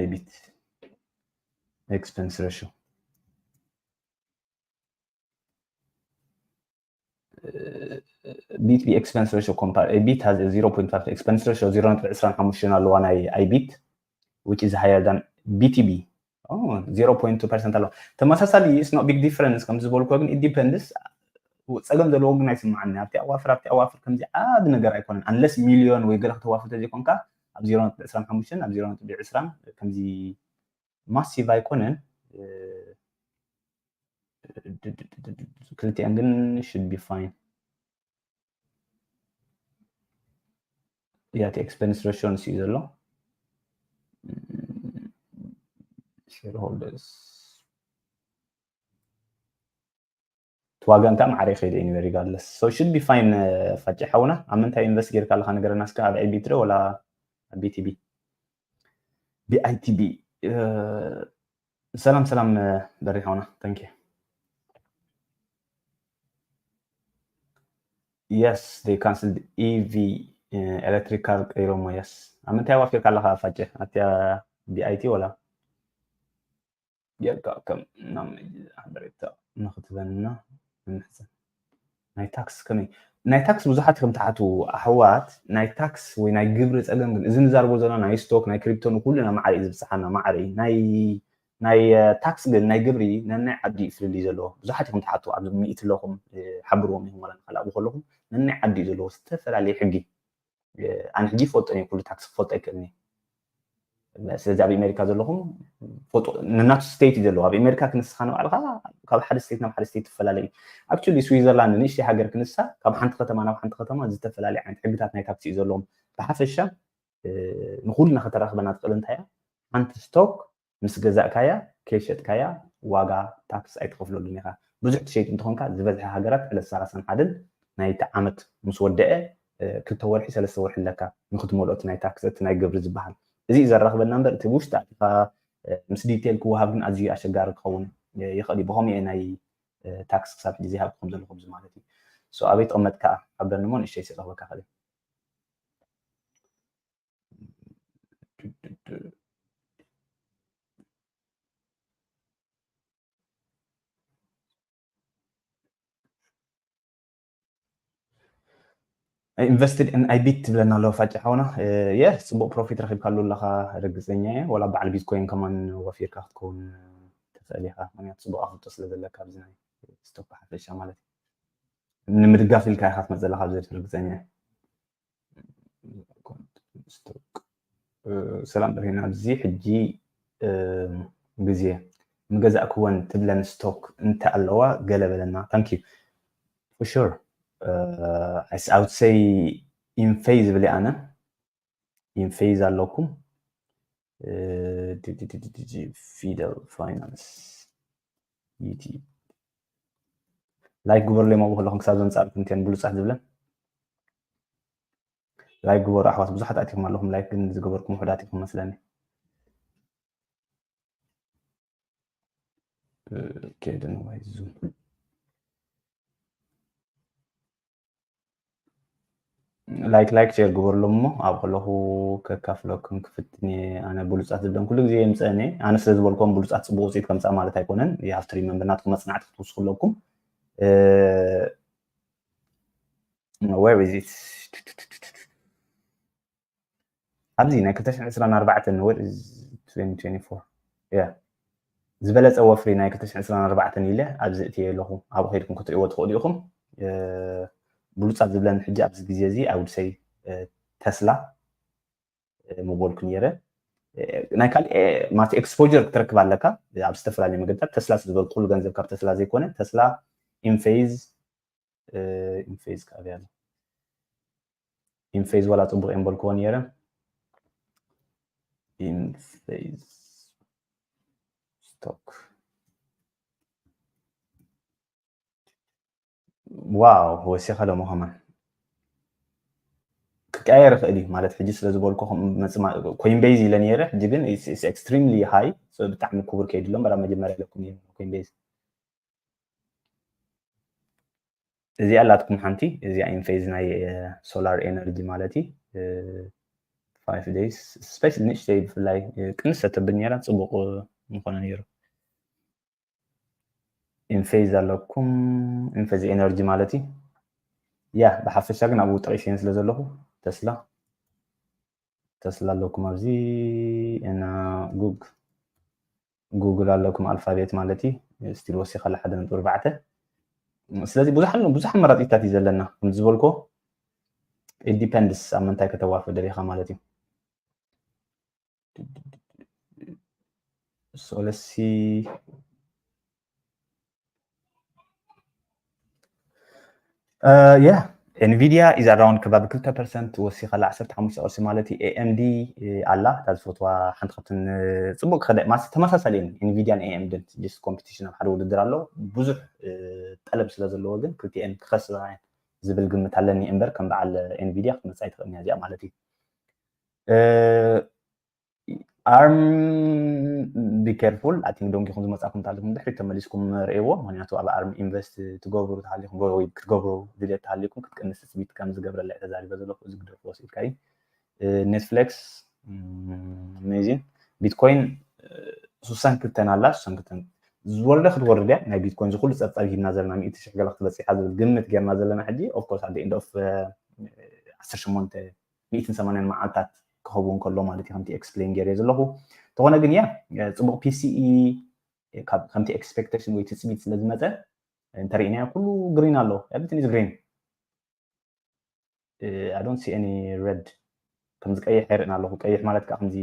I bit expense ratio ቢት ቢ expense ratio compare ቢት has zero point five expense ratio zero ነጥቢ ዕስራን ሓሙሽተን ኣለዋ ናይ ኣይቢት which is higher than B T B zero point two percent ኣለዋ ተመሳሳሊ it's not big difference ከም ዝበልኩ ግን it depends ፀገም ዘለዎ ግን ኣይስምዓኒ ኣብቲ ኣዋፍር ኣብቲ ኣዋፍር ከምዚ ዓቢ ነገር ኣይኮነን unless ሚልዮን ወይ ገለ ከተዋፍር ተዘይኮንካ ኣብ zero ነጥቢ ዕስራን ሓሙሽተን ኣብ zero ነጥቢ ዕስራን ከምዚ massive ኣይኮነን ክልቲኣን ግን should be fine ያቲ expense ratio ንስ እዩ ዘሎ shareholders ዋጋ እንታይ ማዕረ ይኸይድ anyway regardless so should be fine ፋጭ ሓውና ኣብ ምንታይ invest ጌርካ ኣለካ ነገረና እስከ ኣብ ኣይቢት ዶ ወላ ኣብ BTB BITB ሰላም ሰላም በሪ ሓውና thank you yes they cancelled EV electric car ቀይሮሞ yes ኣብ ምንታይ ዋፊርካ ኣለካ ፋጭ ኣብቲያ BIT ወላ ጌርካ ከም ናብ ሓበሬታ ንክትበና ንምሕፀን ናይ ታክስ ከመይ ናይ ታክስ ብዙሓት ከም ትሓቱ ኣሕዋት ናይ ታክስ ወይ ናይ ግብሪ ፀገም ግን እዚ ንዛርቦ ዘለና ናይ ስቶክ ናይ ክሪፕቶ ንኩሉ ና ማዕረ እዩ ዝብፅሓና ማዕረ እዩ ናይ ናይ ታክስ ግን ናይ ግብሪ ነናይ ዓዲ እዩ ፍልልይ ዘለዎ ብዙሓት ኢኹም ትሓቱ ኣብ ሚእቲ ኣለኹም ሓብርዎም ኢኹም ዋላ ንካልኣቡ ከለኹም ነናይ ዓዲ እዩ ዘለዎ ዝተፈላለየ ሕጊ ኣነ ሕጂ ይፈልጦ እየ ኩሉ ታክሲ ክፈልጦ ኣይክእልን እየ ስለዚ ኣብ ኣሜሪካ ዘለኹም ነናቱ ስቴት እዩ ዘለዎ ኣብ ኣሜሪካ ክንስኻ ንባዕልካ ካብ ሓደ ስቴት ናብ ሓደ ስቴት ትፈላለ እዩ actually ስዊዘርላንድ ንእሽተይ ሃገር ክንሳ ካብ ሓንቲ ከተማ ናብ ሓንቲ ከተማ ዝተፈላለየ ዓይነት ሕግታት ናይ ታክሲ እዩ ዘለዎም ብሓፈሻ ንኩልና ከተራኽበና ትኽእል እንታይ እያ ሓንቲ ስቶክ ምስ ገዛእካያ ከይሸጥካያ ዋጋ ታክስ ኣይትኸፍለሉን ኢኻ ብዙሕ ትሸይጥ እንተኾንካ ዝበዝሐ ሃገራት ዕለት ሰላሳን ሓደን ናይቲ ዓመት ምስ ወደአ ክልተ ወርሒ ሰለስተ ወርሒ ኣለካ ንክትመልኦ እቲ ናይ ታክስ እቲ ናይ ግብሪ ዝበሃል እዚ እዩ ዘራኽበና እምበር እቲ ውሽጢ ኣቲኻ ምስ ዲቴል ክወሃብ ግን ኣዝዩ ኣሸጋሪ ክኸውን ይኽእል እዩ ብኸምኡ ናይ ታክስ ክሳብ ሕጂ ዘይሃብኩም ዘለኹም እዚ ማለት እዩ So ኣበይ ተቐመጥካ ሓብረኒ እሞ ንእሽተይ ስለ ክበካ ከለ invested in ibit ትብለና ኣለዎ ፋጭ ሓውና። የ ጽቡቕ ፕሮፊት ረኺብካሉ ኣለኻ ርግጸኛ እየ። ወላ በዓል ቢትኮይን ከማን ወፊርካ ክትከውን ትኽእል ኢኻ፣ ምክንያቱ ጽቡቕ ኣፍልጦ ስለ ዘለካ ኣብዚ ናይ ስቶክ ብሓፈሻ ማለት እዩ። ንምድጋፍ ኢልካ ኢኻ ትመጽእ ዘለኻ ኣብዚ ርግጸኛ እየ። ሰላም ብርሂን፣ ኣብዚ ሕጂ ግዜ ምገዛእክወን ትብለን ስቶክ እንተ ኣለዋ ገለ በለና። Thank you for sure. I would say ኢንፌዝ ዝብል ኣነ ኢንፌዝ ኣለኩም። ፊደል ፋይናንስ ዩቲብ ላይክ ግበርለይ ሞ ከለኹም ክሳብ ዘንጻርኩም እተን ብሉጻት ዝብለን ላይክ ግበሩ ኣሕዋት። ብዙሓት ኣቲኹም ኣለኹም ላይክ ግን ዝገበርኩም ውሑዳት ኢኹም መስለኒ። ኬድን ወይ ዙም ላይክ ላይክ ሼር ግበርሎም እሞ ኣብ ከለኹ ከካፍለኩም ክፍትን እየ። ኣነ ብሉፃት ዝብለን ኩሉ ግዜ የምፀአን እየ። ኣነ ስለ ዝበልኮም ብሉፃት ፅቡቅ ውፅኢት ከምፃእ ማለት ኣይኮነን። You have to remember ናትኩም መፅናዕቲ ክትውስኹ ኣለኩም። Where is it? ኣብዚ ናይ ክልተ ሽሕን ዕስራን ኣርባዕተን ወር twenty twenty-four yeah ዝበለፀ ወፍሪ ናይ ክልተ ሽሕን ዕስራን ኣርባዕተን ኢለ ኣብዚ እትየ ኣለኹ። ኣብኡ ከይድኩም ክትሪእዎ ትኽእሉ ኢኹም። ብሉፃት ዝብለን ሕጂ ኣብዚ ግዜ እዚ I would say ተስላ ምበልኩ ነይረ። ናይ ካልእ ማለት ኤክስፖጀር ክትረክብ ኣለካ ኣብ ዝተፈላለዩ መገድታት። ተስላ ዝበልኩ ኩሉ ገንዘብ ካብ ተስላ ዘይኮነ ተስላ ኢንፌዝ ኢንፌዝ ካበይ ኣሎ? ኢንፌዝ ዋላ ፅቡቅ እዮም በልክዎ ነይረ። ኢንፌዝ ስቶክ ዋው ወሲኸ ሎሞ ከማን ክቀየር ይኽእል እዩ ማለት ሕጂ ስለ ዝበልኩ ኮይንቤዝ ኢለ ነይረ። ሕጂ ግን ኤክስትሪምሊ ሃይ ብጣዕሚ ክቡር ከይድሎም በራ መጀመርያ ኢለኩም ኮይንቤዝ እዚኣ ኣላትኩም ሓንቲ እዚኣ ኢንፌዝ ናይ ሶላር ኤነርጂ ማለት እዩ። ፋይቭ ዴይስ ስፔስ ንእሽተይ ብፍላይ ቅንስ ተብል ነራ ፅቡቅ ምኾነ ነይሩ። ኢንፌዝ ኣለኩም ኢንፌዝ ኤነርጂ ማለት እዩ። ያ ብሓፈሻ ግን ኣብኡ ጠቂሰን ስለ ዘለኹ ተስላ ተስላ ኣለኩም ኣብዚ እና ጉግ ጉግል ኣለኩም ኣልፋቤት ማለት እዩ። ስቲል ወሲኸላ ሓደ ነጥቢ ኣርባዕተ ስለዚ ብዙሕ ብዙሕ ኣመራፂታት እዩ ዘለና ከም ዝበልኮ it depends ኣብ ምንታይ ከተዋፍር ደሊኻ ማለት እዩ። So let's see. Uh, yeah, Nvidia is around ከባቢ ክልተ ፐርሰንት ወሲኸላ ዓሰርተ ሓሙሽተ ቅርሺ ማለት እዩ። ኤ ኤም ዲ ኣላ እታ ዝፈትዋ ሓንቲ ካብትን ጽቡቅ ክደ ማስ ተመሳሳሊ እየን። ኤንቪዲያን ኤ ኤም ዲን just ኮምፒቲሽን ኣብ ሓደ ውድድር ኣሎ። ብዙሕ ጠለብ ስለ ዘለዎ ግን ክልቲኤን ክኸስባ እየን ዝብል ግምት ኣለኒ እምበር ከም በዓል ኤንቪዲያ ክትመጽእ ኣይትኽእልን እያ እዚኣ ማለት እዩ። ኣርም ቢ ኬርፉል ኣይ ቲንክ ደንጊኹም ዝመጻኩም ተሃሊኩም ድሕሪት ተመሊስኩም ርእይዎ። ምክንያቱ ኣብ ኣርም ኢንቨስት ትገብሩ ተሃሊኩም ወይ ክትገብሩ ድልየት ተሃሊኩም ክትቅንስ ትጽቢት ከም ዝገብረላ እየ ተዛሪበ ዘለኹ። እዚ ግደፍዎ ስኢልካ እዩ። ኔትፍሌክስ ኣሜዚን ቢትኮይን ሱሳን ክልተን ኣላ ሱሳን ክልተን ዝወርደ ክትወርድ እያ። ናይ ቢትኮይን ዝኩሉ ጸብጻብ ሂብና ዘለና ሚእቲ ሽሕ ገለ ክትበጽሕ እያ ዝብል ግምት ጌርና ዘለና ሕጂ ኦፍኮርስ ኣደ ኢንድ ኦፍ ዓሰርተ ሸሞንተ ሚእትን ሰማንያን መዓልታት ክኸውን ከሎ ማለት እዩ ከምቲ ኤክስፕሌን ገይረ ዘለኹ። እንተኾነ ግን ያ ጽቡቕ ፒሲኢ ከምቲ ኤክስፔክቴሽን ወይ ትጽቢት ስለ ዝመጸ እንተሪእናዮ ኩሉ ግሪን ኣሎ። Everything is green. I don't see any red። ከምዚ ቀይሕ ይርእን ኣለኹ። ቀይሕ ማለት ከዓ ከምዚ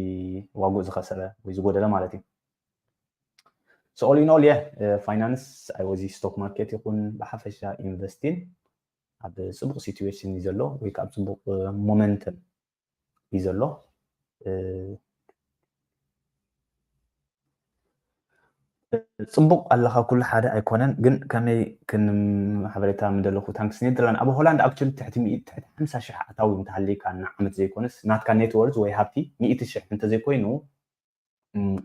ዋግኡ ዝኸሰረ ወይ ዝጎደለ ማለት እዩ። So all in all yeah ፋይናንስ ወይ እዚ ስቶክ ማርኬት ይኹን ብሓፈሻ ኢንቨስቲን ኣብ ፅቡቅ ሲትዌሽን እዩ ዘሎ ወይ ከዓ ኣብ ፅቡቅ ሞመንተም እዩ ዘሎ። ፅቡቅ ኣለካ ኩሉ ሓደ ኣይኮነን ግን ከመይ ክን ሓበሬታ ምደለኩ ታንክስ ኔትዘርላንድ ኣብ ሆላንድ ኣክቹሊ ትሕቲ ትሕቲ ሓምሳ ሽሕ ኣታዊ እንተሃሊካ ንዓመት ዘይኮነስ ናትካ ኔትወርዝ ወይ ሃብቲ ሚእቲ ሽሕ እንተዘይኮይኑ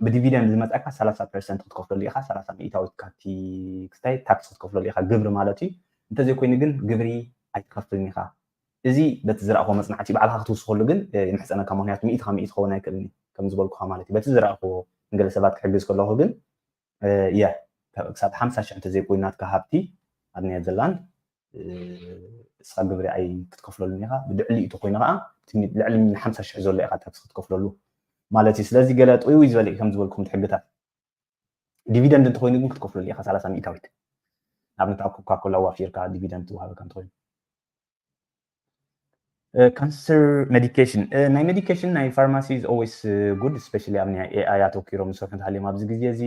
ብዲቪደንድ ዝመፀካ ሰላሳ ፐርሰንት ክትከፍለሉ ኢካ። ሰላሳ ሚእታዊት ካብቲ ክስታይ ታክስ ክትከፍለሉ ኢካ ግብሪ ማለት እዩ። እንተዘይኮይኑ ግን ግብሪ ኣይትኸፍልን ኢኻ። እዚ በቲ ዝረእኽዎ መፅናዕቲ ባዕልኻ ክትውስኸሉ ግን ይምሕፀነካ። ምክንያቱ ሚእቲ ካብ ሚእቲ ክኸውን ኣይክእልን እዩ ከም ዝበልኩኻ ማለት እዩ። በቲ ዝረእኽዎ ንገለ ሰባት ክሕግዝ ከለኹ ግን የ ክሳብ ሓምሳ ሽሕ እንተዘይኮይኑ ናትካ ሃብቲ ኣብ ኔዘርላንድ እስኻ ግብሪ ኣይ ክትከፍለሉን ኢኻ። ብልዕሊ እቲ ኮይኑ ከዓ ልዕሊ ሓምሳ ሽሕ ዘሎ ኢኻ ታክስ ክትከፍለሉ ማለት እዩ። ስለዚ ገለ ጥውይ ዝበለ እዩ ከም ዝበልኩም ሕግታት። ዲቪደንድ እንተኮይኑ ግን ክትከፍለሉ ኢኻ ሰላሳ ሚእታዊት። ንኣብነት ኣብ ኮካ ኮላ ዋፊርካ ዲቪደንድ ትወሃበካ እንተኮይኑ። ካንሰር ሜዲኬሽን ናይ ሜዲኬሽን ናይ ፋርማሲ is always good, especially ኣብ ናይ ኤኣይ ኣተኪሮም ዝሰርሑ እንተሃልዮም ኣብዚ ግዜ እዚ።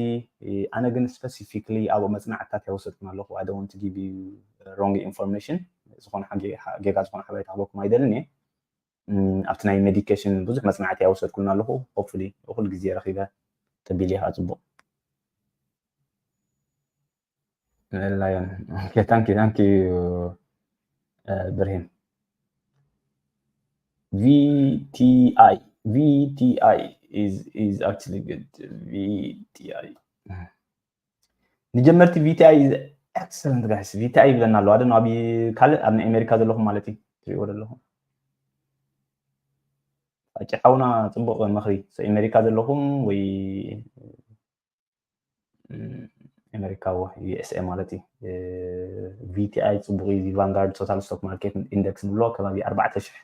ኣነ ግን ስፐሲፊክሊ ኣብኡ መፅናዕትታት ኣይወሰድኩን ኣለኹ። I don't want to give you wrong information። ዝኾነ ጌጋ ዝኾነ ሓበሬታ ክበኩም ኣይደልን እየ። ኣብቲ ናይ ሜዲኬሽን ብዙሕ መፅናዕቲ ኣይወሰድኩን ኣለኹ። Hopefully ኩሉ ግዜ ረኺበ ተቢል እየ ከዓ ፅቡቕ። ላዮን ታንኪ ታንኪ ብርሂን። VTI VTI is is actually good. VTI ንጀመርቲ VTI is excellent guys። VTI ይብለና ኣሎ ኣደ ኣብ ካልእ ኣብ ናይ ኣሜሪካ ዘለኹም ማለት እዩ ትሪእዎ ዘለኹም ፋቂ ሓውና ፅቡቕ ምኽሪ ኣሜሪካ ዘለኹም ወይ ኣሜሪካ USA ማለት እዩ። VTI ፅቡቕ እዩ። ቫንጋርድ ቶታል ስቶክ ማርኬት ኢንደክስ ንብሎ ከባቢ ኣርባዕተ ሽሕ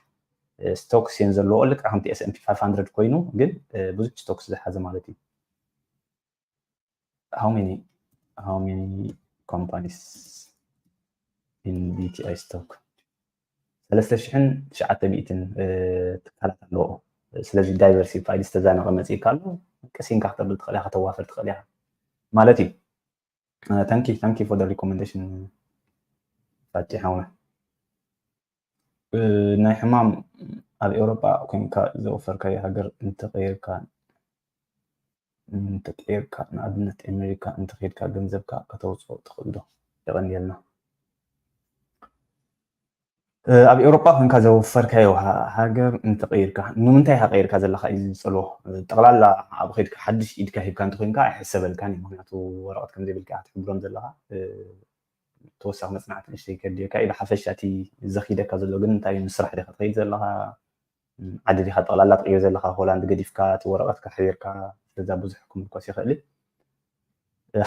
ስቶክስ እየን ዘለዎ ልክዕ ከምቲ S&P five hundred ኮይኑ ግን ብዙሕ ስቶክስ ዝሓዘ ማለት እዩ። How many how many companies in VTI stock? ሰለስተ ሽሕን ትሽዓተ ሚእትን ትካላት ኣለዎ። ስለዚ ዳይቨርሲፋይድ ዝተዛነቐ መፅእካ ኣሎ ቀሲንካ ክተብል ትኽእል ኢኻ ከተዋፍር ትኽእል ኢኻ ማለት እዩ። Thank you thank you for the recommendation ፋቲ ሓውና። ናይ ሕማም ኣብ ኤውሮጳ ኮንካ ዘወፈርካዮ ሃገር እንተቀይርካ እንተቀይርካ ንኣብነት ኣሜሪካ እንተከድካ ገንዘብካ ከተውፅኦ ትኽእል ዶ? የቀንየልና። ኣብ ኤውሮጳ ኮንካ ዘወፈርካዮ ሃገር እንተቀይርካ ንምንታይ ኢካ ቀይርካ ዘለካ እዩ ዝፀልዎ። ጠቅላላ ኣብ ከድካ ሓድሽ ኢድካ ሂብካ እንተኮይንካ ኣይሕሰበልካን እዩ ምክንያቱ ወረቀት ከምዘይብልካ ክትሕብሮም ዘለካ ተወሳኺ መፅናዕቲ ንእሽተይ ከድልየካ እዩ ብሓፈሻ እቲ ዘኪደካ ዘሎ ግን እንታይ እዩ ንስራሕ ዲካ ትኸይድ ዘለካ ዓዲ ዲካ ጠቕላላ ትቕይር ዘለካ ሆላንድ ገዲፍካ እቲ ወረቐትካ ሓቢርካ ስለዛ ብዙሕ ክምርኮስ ይኽእል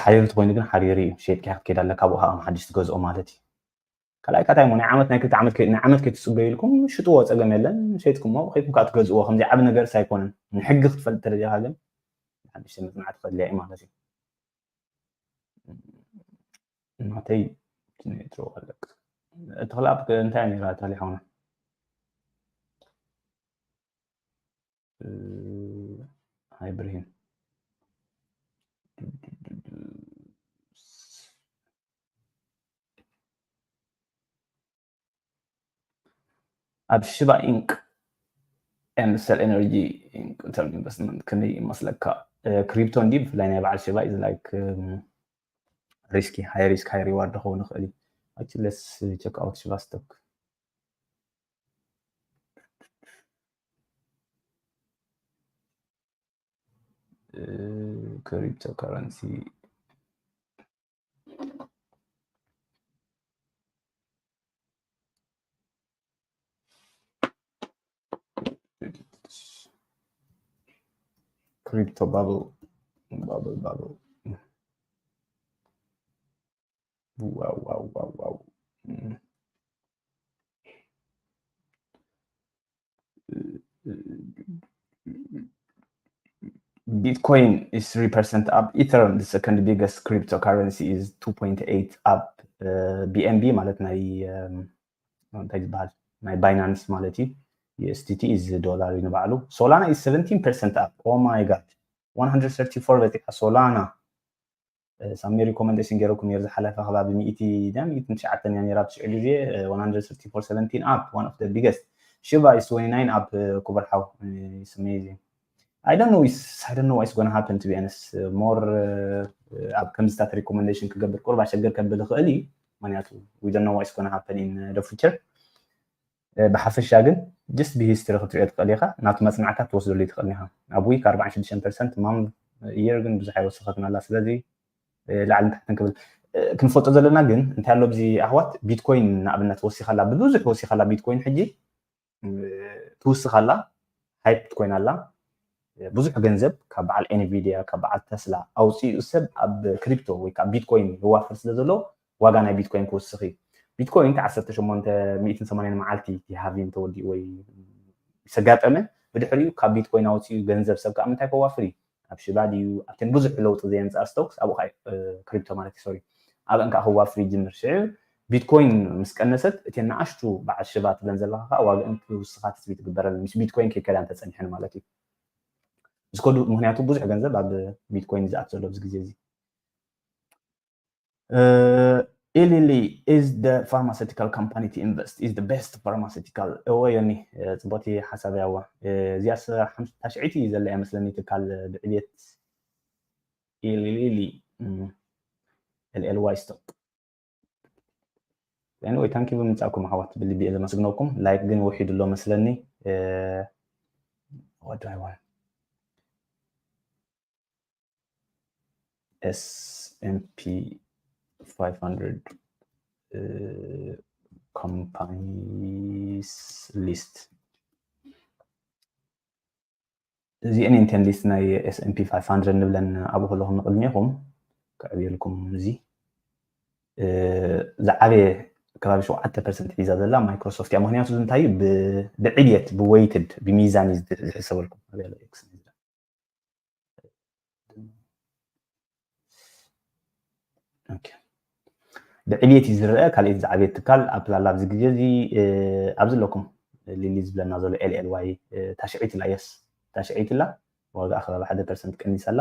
ሓሪሩ ተኮይኑ ግን ሓሪሩ እዩ ሸይጥካ ክትከይድ ኣለካ ኣብኡ ከዓ ሓድሽ ትገዝኦ ማለት እዩ ካልኣይ ካታይ ናይ ዓመት ናይ ክልተ ዓመት ናይ ዓመት ከይትፅበዩ ኢልኩም ሽጥዎ ፀገም የለን ሸይጥኩሞ ከይድኩም ከዓ ትገዝእዎ ከምዚ ዓብ ነገርስ ኣይኮነን ንሕጊ ክትፈልጥ ተደሊካ ግን ሓድሽ መፅናዕቲ ከድልያ እዩ ማለት እዩ ናተይ ኔትሮ ኣለክ እቲ ክላብ እንታይ ነራ ታሊ ሓውና ሃይ ብርሂን ኣብ ሽባ ኢንክ and sell energy ኢንክ ኢንተርም ኢንቨስትመንት ከመይ ይመስለካ ክሪፕቶ እንዲ ብፍላይ ናይ በዓል ሽባ is like risky high risk high reward ክኸውን ይኽእል እዩ actually let's check out ሽባ stock cryptocurrency crypto bubble bubble bubble wow wow wow wow Bitcoin is three percent up. Ethereum, the second biggest cryptocurrency, is two point eight up. Uh, B N B ማለት ናይ እንታይ ዝበሃል ናይ ባይናንስ ማለት እዩ USDT is ዶላር እዩ ንባዕሉ Solana is seventeen percent up. Oh my god, one hundred thirty-four በፂሓ Solana ሳሚ ሪኮመንዴሽን ገይረኩም ነር ዝሓለፈ ከባቢ ሚእቲ ድያ ሚእትን ትሽዓተን እያ ነራ ብሽዑ ግዜ one hundred thirty-four seventeen up one of the biggest Shiba is twenty-nine up ክቡር ሓው it's amazing I don't know is I don't know what's gonna happen to be honest more ኣብ ከምዝታት ሪኮመንዴሽን ክገብር ቁርብ ኣሸገር ከብል ይኽእል እዩ ምክንያቱ we don't know what's gonna happen in the future ብሓፈሻ ግን just ብሂስትሪ ክትሪኦ ትኽእል ኢኻ ናቱ መፅናዕታት ትወስደሉ ትኽእል ኢኻ ኣብ ዊክ ኣርባዓን ሽዱሽተን ፐርሰንት ማም የር ግን ብዙሕ ኣይወሰኸትን ኣላ ስለዚ ላዕልን ታሕትን ክብል ክንፈልጦ ዘለና ግን እንታይ ኣሎ ኣብዚ ኣሕዋት፣ ቢትኮይን ንኣብነት ወሲኻላ፣ ብብዙሕ ወሲኻላ ቢትኮይን ሕጂ ትውስኻላ፣ ሃይፕ ኮይና ኣላ። ብዙሕ ገንዘብ ካብ በዓል ኤንቪዲያ፣ ካብ በዓል ተስላ ኣውፅኡ ሰብ ኣብ ክሪፕቶ ወይ ካብ ቢትኮይን ይዋፈር ስለ ዘሎ ዋጋ ናይ ቢትኮይን ክውስኽ እዩ። ቢትኮይን ዓሰርተ ሸሞንተ ሚእትን ሰማንያን መዓልቲ እቲ ሃቪንግ ተወዲኡ ወይ ሰጋጠመ፣ ብድሕሪኡ ካብ ቢትኮይን ኣውፅኡ ገንዘብ ሰብ ከዓ ምንታይ ከዋፍር እዩ? ኣብ ሽባ ድዩ ኣብተን ብዙሕ ለውጢ ዘየምፅኣ ስቶክስ ኣብኡ ከዓ ክሪፕቶ ማለት ሶሪ ኣብአን ከዓ ክዋፍር ይጅምር። ሽዑ ቢትኮይን ምስ ቀነሰት እተን ንኣሽቱ በዓል ሽባ ትብለን ዘለካ ከዓ ዋግአን ክውስኻ ትፅቢት ይግበረለን ምስ ቢትኮይን ከይከዳ እንተፀኒሐን ማለት እዩ። ምስ ከዱ ምክንያቱ ብዙሕ ገንዘብ ኣብ ቢትኮይን ዝኣት ዘሎ ኣብዚ ግዜ እዚ። Eli Lilly is the pharmaceutical company to invest, is the best pharmaceutical. እወ ዮኒ፣ ጽቡቕቲ ሓሳብ እያ። እዋ እዚኣስ ሓምሽተ ታሽዐይቲ እዩ ዘላ እያ መስለኒ ትካል ብዕብየት። Eli Lilly፣ L L Y stock. Anyway, thank you ብምምጻእኩም ኣሕዋት፣ ብልቢ እየ ዘመስግነኩም። ላይክ ግን ውሒዱ ኣሎ መስለኒ። What do I want? S and P five hundred companies list። እዚአን እየን ሊስት ናይ S and P five hundred ንብለን ኣብኡ ከለኹም ንቅድሜኹም ክዕብየልኩም። እዚ ዝዓበየ ከባቢ ሸውዓተ ፐርሰንት ሒዛ ዘላ ማይክሮሶፍት እያ። ምክንያቱ እንታይ እዩ? ብዕብየት ብወይትድ ብሚዛን እዩ ዝሕሰበልኩም። ብዕብየት እዩ ዝረአ። ካልኦት ዝዓበየት ትካል ኣፕል ኣላ ኣብዚ ግዜ እዚ። ኣብዚ ኣለኩም ሊሊ ዝብለና ዘሎ L L Y ታሽዐይቲ ላ የስ ታሽዐይቲ ላ ዋጋ ከባቢ ሓደ ፐርሰንት ቀኒሳ ኣላ።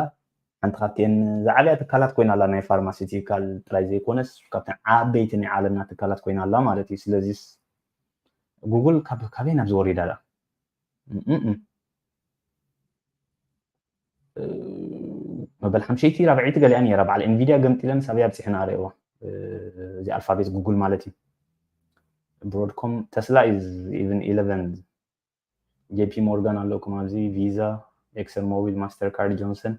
ሓንቲ ካብቲኤን ዝዓበያ ትካላት ኮይና ኣላ። ናይ ፋርማሲቲካል ጥራይ ዘይኮነስ ካብተን ዓበይቲ ናይ ዓለምና ትካላት ኮይና ኣላ ማለት እዩ። ስለዚስ ጉግል ካበይ ናብ ዝወሪዳ ዳ መበል ሓምሸይቲ ራብዐይቲ ገሊኣ ነራ። በዓል ኤንቪድያ ገምጢለን ሳብያ ኣብፂሕና ርእዋ። እዚ ኣልፋቤት ጉግል ማለት እዩ። ብሮድኮም ተስላ ኢዝ ኢቨን ኢለቨን። ጄፒ ሞርጋን ኣለኩም ኣብዚ፣ ቪዛ፣ ኤክሰን ሞቢል፣ ማስተር ካርድ፣ ጆንሰን።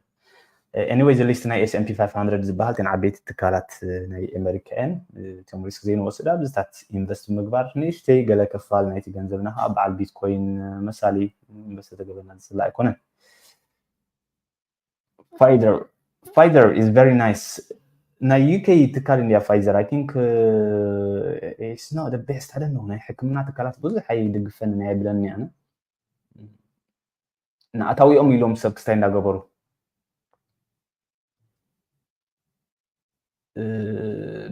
Anyway፣ እዚ ሊስት ናይ S and P five hundred ዝበሃል ተን ዓበይቲ ትካላት ናይ ኣሜሪካ እየን። እቶም ሪስክ ዘይንወስድ ኣብዚታት ኢንቨስት ምግባር ንእሽተይ ገለ ክፋል ናይቲ ገንዘብና ከዓ በዓል ቢትኮይን መሳሊ ኢንቨስት ተገበና ዝፅላእ ኣይኮነን። Pfizer Pfizer is very nice። ናይ ዩኬ ትካል እንዲያ ፋይዘር። I think it's not the best። I don't know። ናይ ሕክምና ትካላት ብዙሕ ኣይድግፈን ናይ ብለኒ ኣነ። ንኣታዊኦም ኢሎም ሰብ ክስታይ እንዳገበሩ።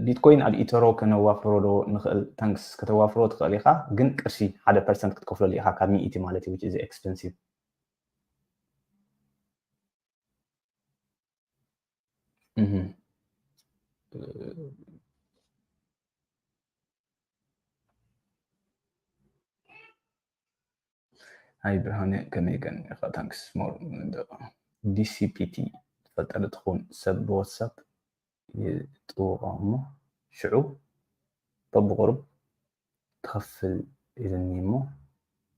ቢትኮይን ኣብ ኢተሮ ከነዋፍሮ ዶ ንኽእል? ታንክስ። ከተዋፍሮ ትኽእል ኢኻ፣ ግን ቅርሺ ሓደ ፐርሰንት ክትከፍለሉ ኢኻ ካብ ሚእቲ ማለት እዩ፣ which is expensive። ኣይ ብርሃነ፣ ከመይ ቀኒኻ? ታንክስ ሞር። ዲሲፒቲ ትፈልጠሉ ትኸውን ሰብ ብዋትሳፕ ይጥውቖ እሞ ሽዑ በብቑሩብ ትኸፍል ኢልኒ እሞ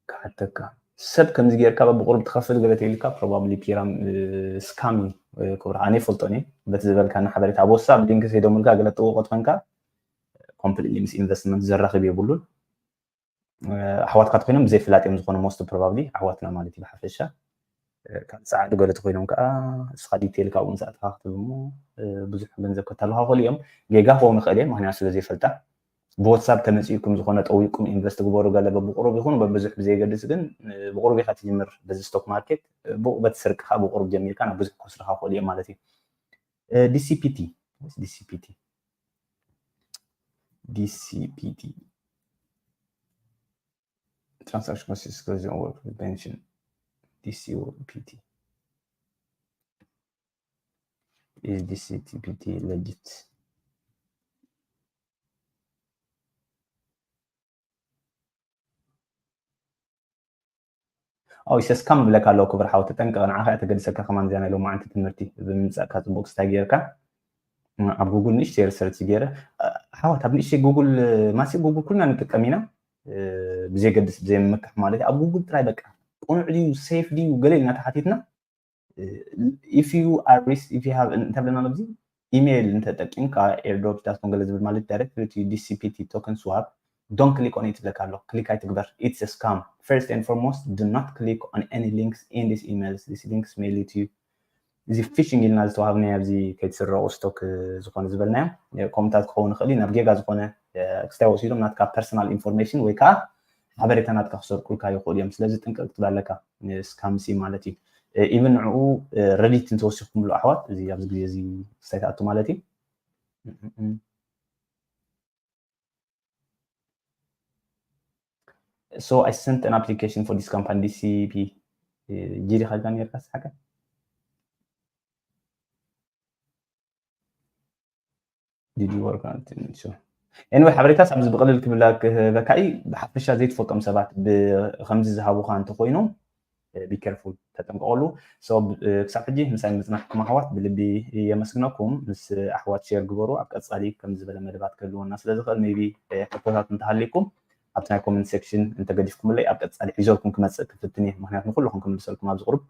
ክሓተካ። ሰብ ከምዚ ጌርካ በብቑሩብ ትኸፍል ገለ ተይልካ፣ ፕሮባብሊ ፒራም ስካም እዩ። ክብር ኣነ ይፈልጦን እየ። በቲ ዝበልካና ሓበሬታ ኣብ ዋትሳፕ ሊንክ ከይዶምልካ ገለ ጥውቖት ኮንካ ኮምፕሊትሊ ምስ ኢንቨስትመንት ዘራኽብ የብሉን። ኣሕዋትካ ተኮይኖም ብዘይ ፍላጥ እዮም ዝኾኑ፣ ሞስት ፕሮባብሊ ኣሕዋትና ማለት እዩ ብሓፈሻ። ካልእ ፃዕዲ ገለ ተኮይኖም ከዓ እስኻ ዲቴል ካብኡ ምስ ኣተኻ ክትብል እሞ ብዙሕ ገንዘብ ከተልካ ክኽእሉ እዮም። ጌጋ ክኸውን ይኽእል እየ፣ ምክንያቱ ስለ ዘይፈልጣ። ብዋትሳፕ ተመፂእኩም ዝኾነ ጠዊቅኩም ኢንቨስት ግበሩ ገለ በብቁሩብ ይኹን በብዙሕ ብዘይገድስ፣ ግን ብቁሩብ ኢኻ ትጅምር በዚ ስቶክ ማርኬት። ብኡ በቲ ስርቅኻ ብቁሩብ ጀሚርካ ናብ ብዙሕ ክወስድካ ክኽእሉ እዮም ማለት እዩ። ዲሲፒቲ ዲሲፒቲ ዲሲፒቲ transaction cost is closing over pension D C O P T is D C T P T legit? ኦይ ሰስካም ብለካ ኣለዎ ክብር ሓው፣ ተጠንቀቕ፣ ንዓኻ እያ ተገድሰካ። ከማን እዚኣ ናይ ሎማዓንቲ ትምህርቲ ብምምጻእካ ጽቡቕ ስታይ ጌርካ። ኣብ ጉግል ንእሽተይ ሪሰርች ገይረ፣ ኣሕዋት ኣብ ንእሽተይ ጉግል፣ ማሲ ጉግል ኩልና ንጥቀም ኢና። ብዘየገድስ ብዘየምክሕ ማለት እዩ። ኣብ ጉግል ጥራይ በቃ ቅኑዕ ድዩ ሴፍ ድዩ ገለ ኢልና ተሓቲትና፣ if you are risk if you have እንታይ ብለና ኣብዚ ኢሜይል እንተጠቂምካ ኤርድሮፕ ዳት ኮም ገለ ዝብል ማለት directly to D C P T token swap don't click on it ይብለካ ኣሎ። ክሊክ ኣይትግበር። It's a scam. First and foremost, do not click on any links in these emails. These links may lead to እዚ ፊሽንግ ኢልና ዝተዋሃብናዮ ኣብዚ ከይትስረቑ ስቶክ ዝኾነ ዝበልናዮ ከምኡታት ክኸውን ይኽእል እዩ። ናብ ጌጋ ዝኾነ ክስታይ ወሲዶም ናትካ ፐርሰናል ኢንፎርሜሽን ወይ ከዓ ሓበሬታ ናትካ ክሰርቁልካ ይኽእሉ እዮም። ስለዚ ጥንቅቕ ክትብል ኣለካ። ስካምሲ ማለት እዩ። ኢቭን ንዕኡ ረዲት እንተወሲኹምሉ ኣሕዋት እዚ ኣብዚ ግዜ እዚ ክስታይ ትኣቱ ማለት እዩ። So I sent an application for this company, D C P. ጂዲ ካልካ ነርካ ስሓቀ? Did you work on it? Sure. Anyway ሓበሬታስ ኣብዚ ብቕልል ክብላ ክህበካ እዩ። ብሓፈሻ ዘይትፈልጦም ሰባት ከምዚ ዝሃቡኻ እንተኮይኖም be careful ተጠንቀቐሉ። So ክሳብ ሕጂ ምሳይ ምፅናሕኩም ኣሕዋት ብልቢ የመስግነኩም። ምስ ኣሕዋት ሼር ግበሩ። ኣብ ቀፃሊ ከም ዝበለ መደባት ክህልወና ስለ ዝኽእል maybe ሕቶታት እንተሃልይኩም ኣብቲ ናይ ኮመንት ሴክሽን እንተገዲፍኩምለይ ኣብ ቀፃሊ ሒዘልኩም ክመፅእ ክፍትን እየ። ምክንያቱ ንኩልኹም ክምልሰልኩም ኣብዚ ቁሩብ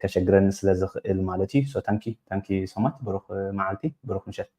ከሸግረኒ ስለ ዝኽእል ማለት እዩ። So thank you so much። ብሩኽ መዓልቲ፣ ብሩኽ ምሸት።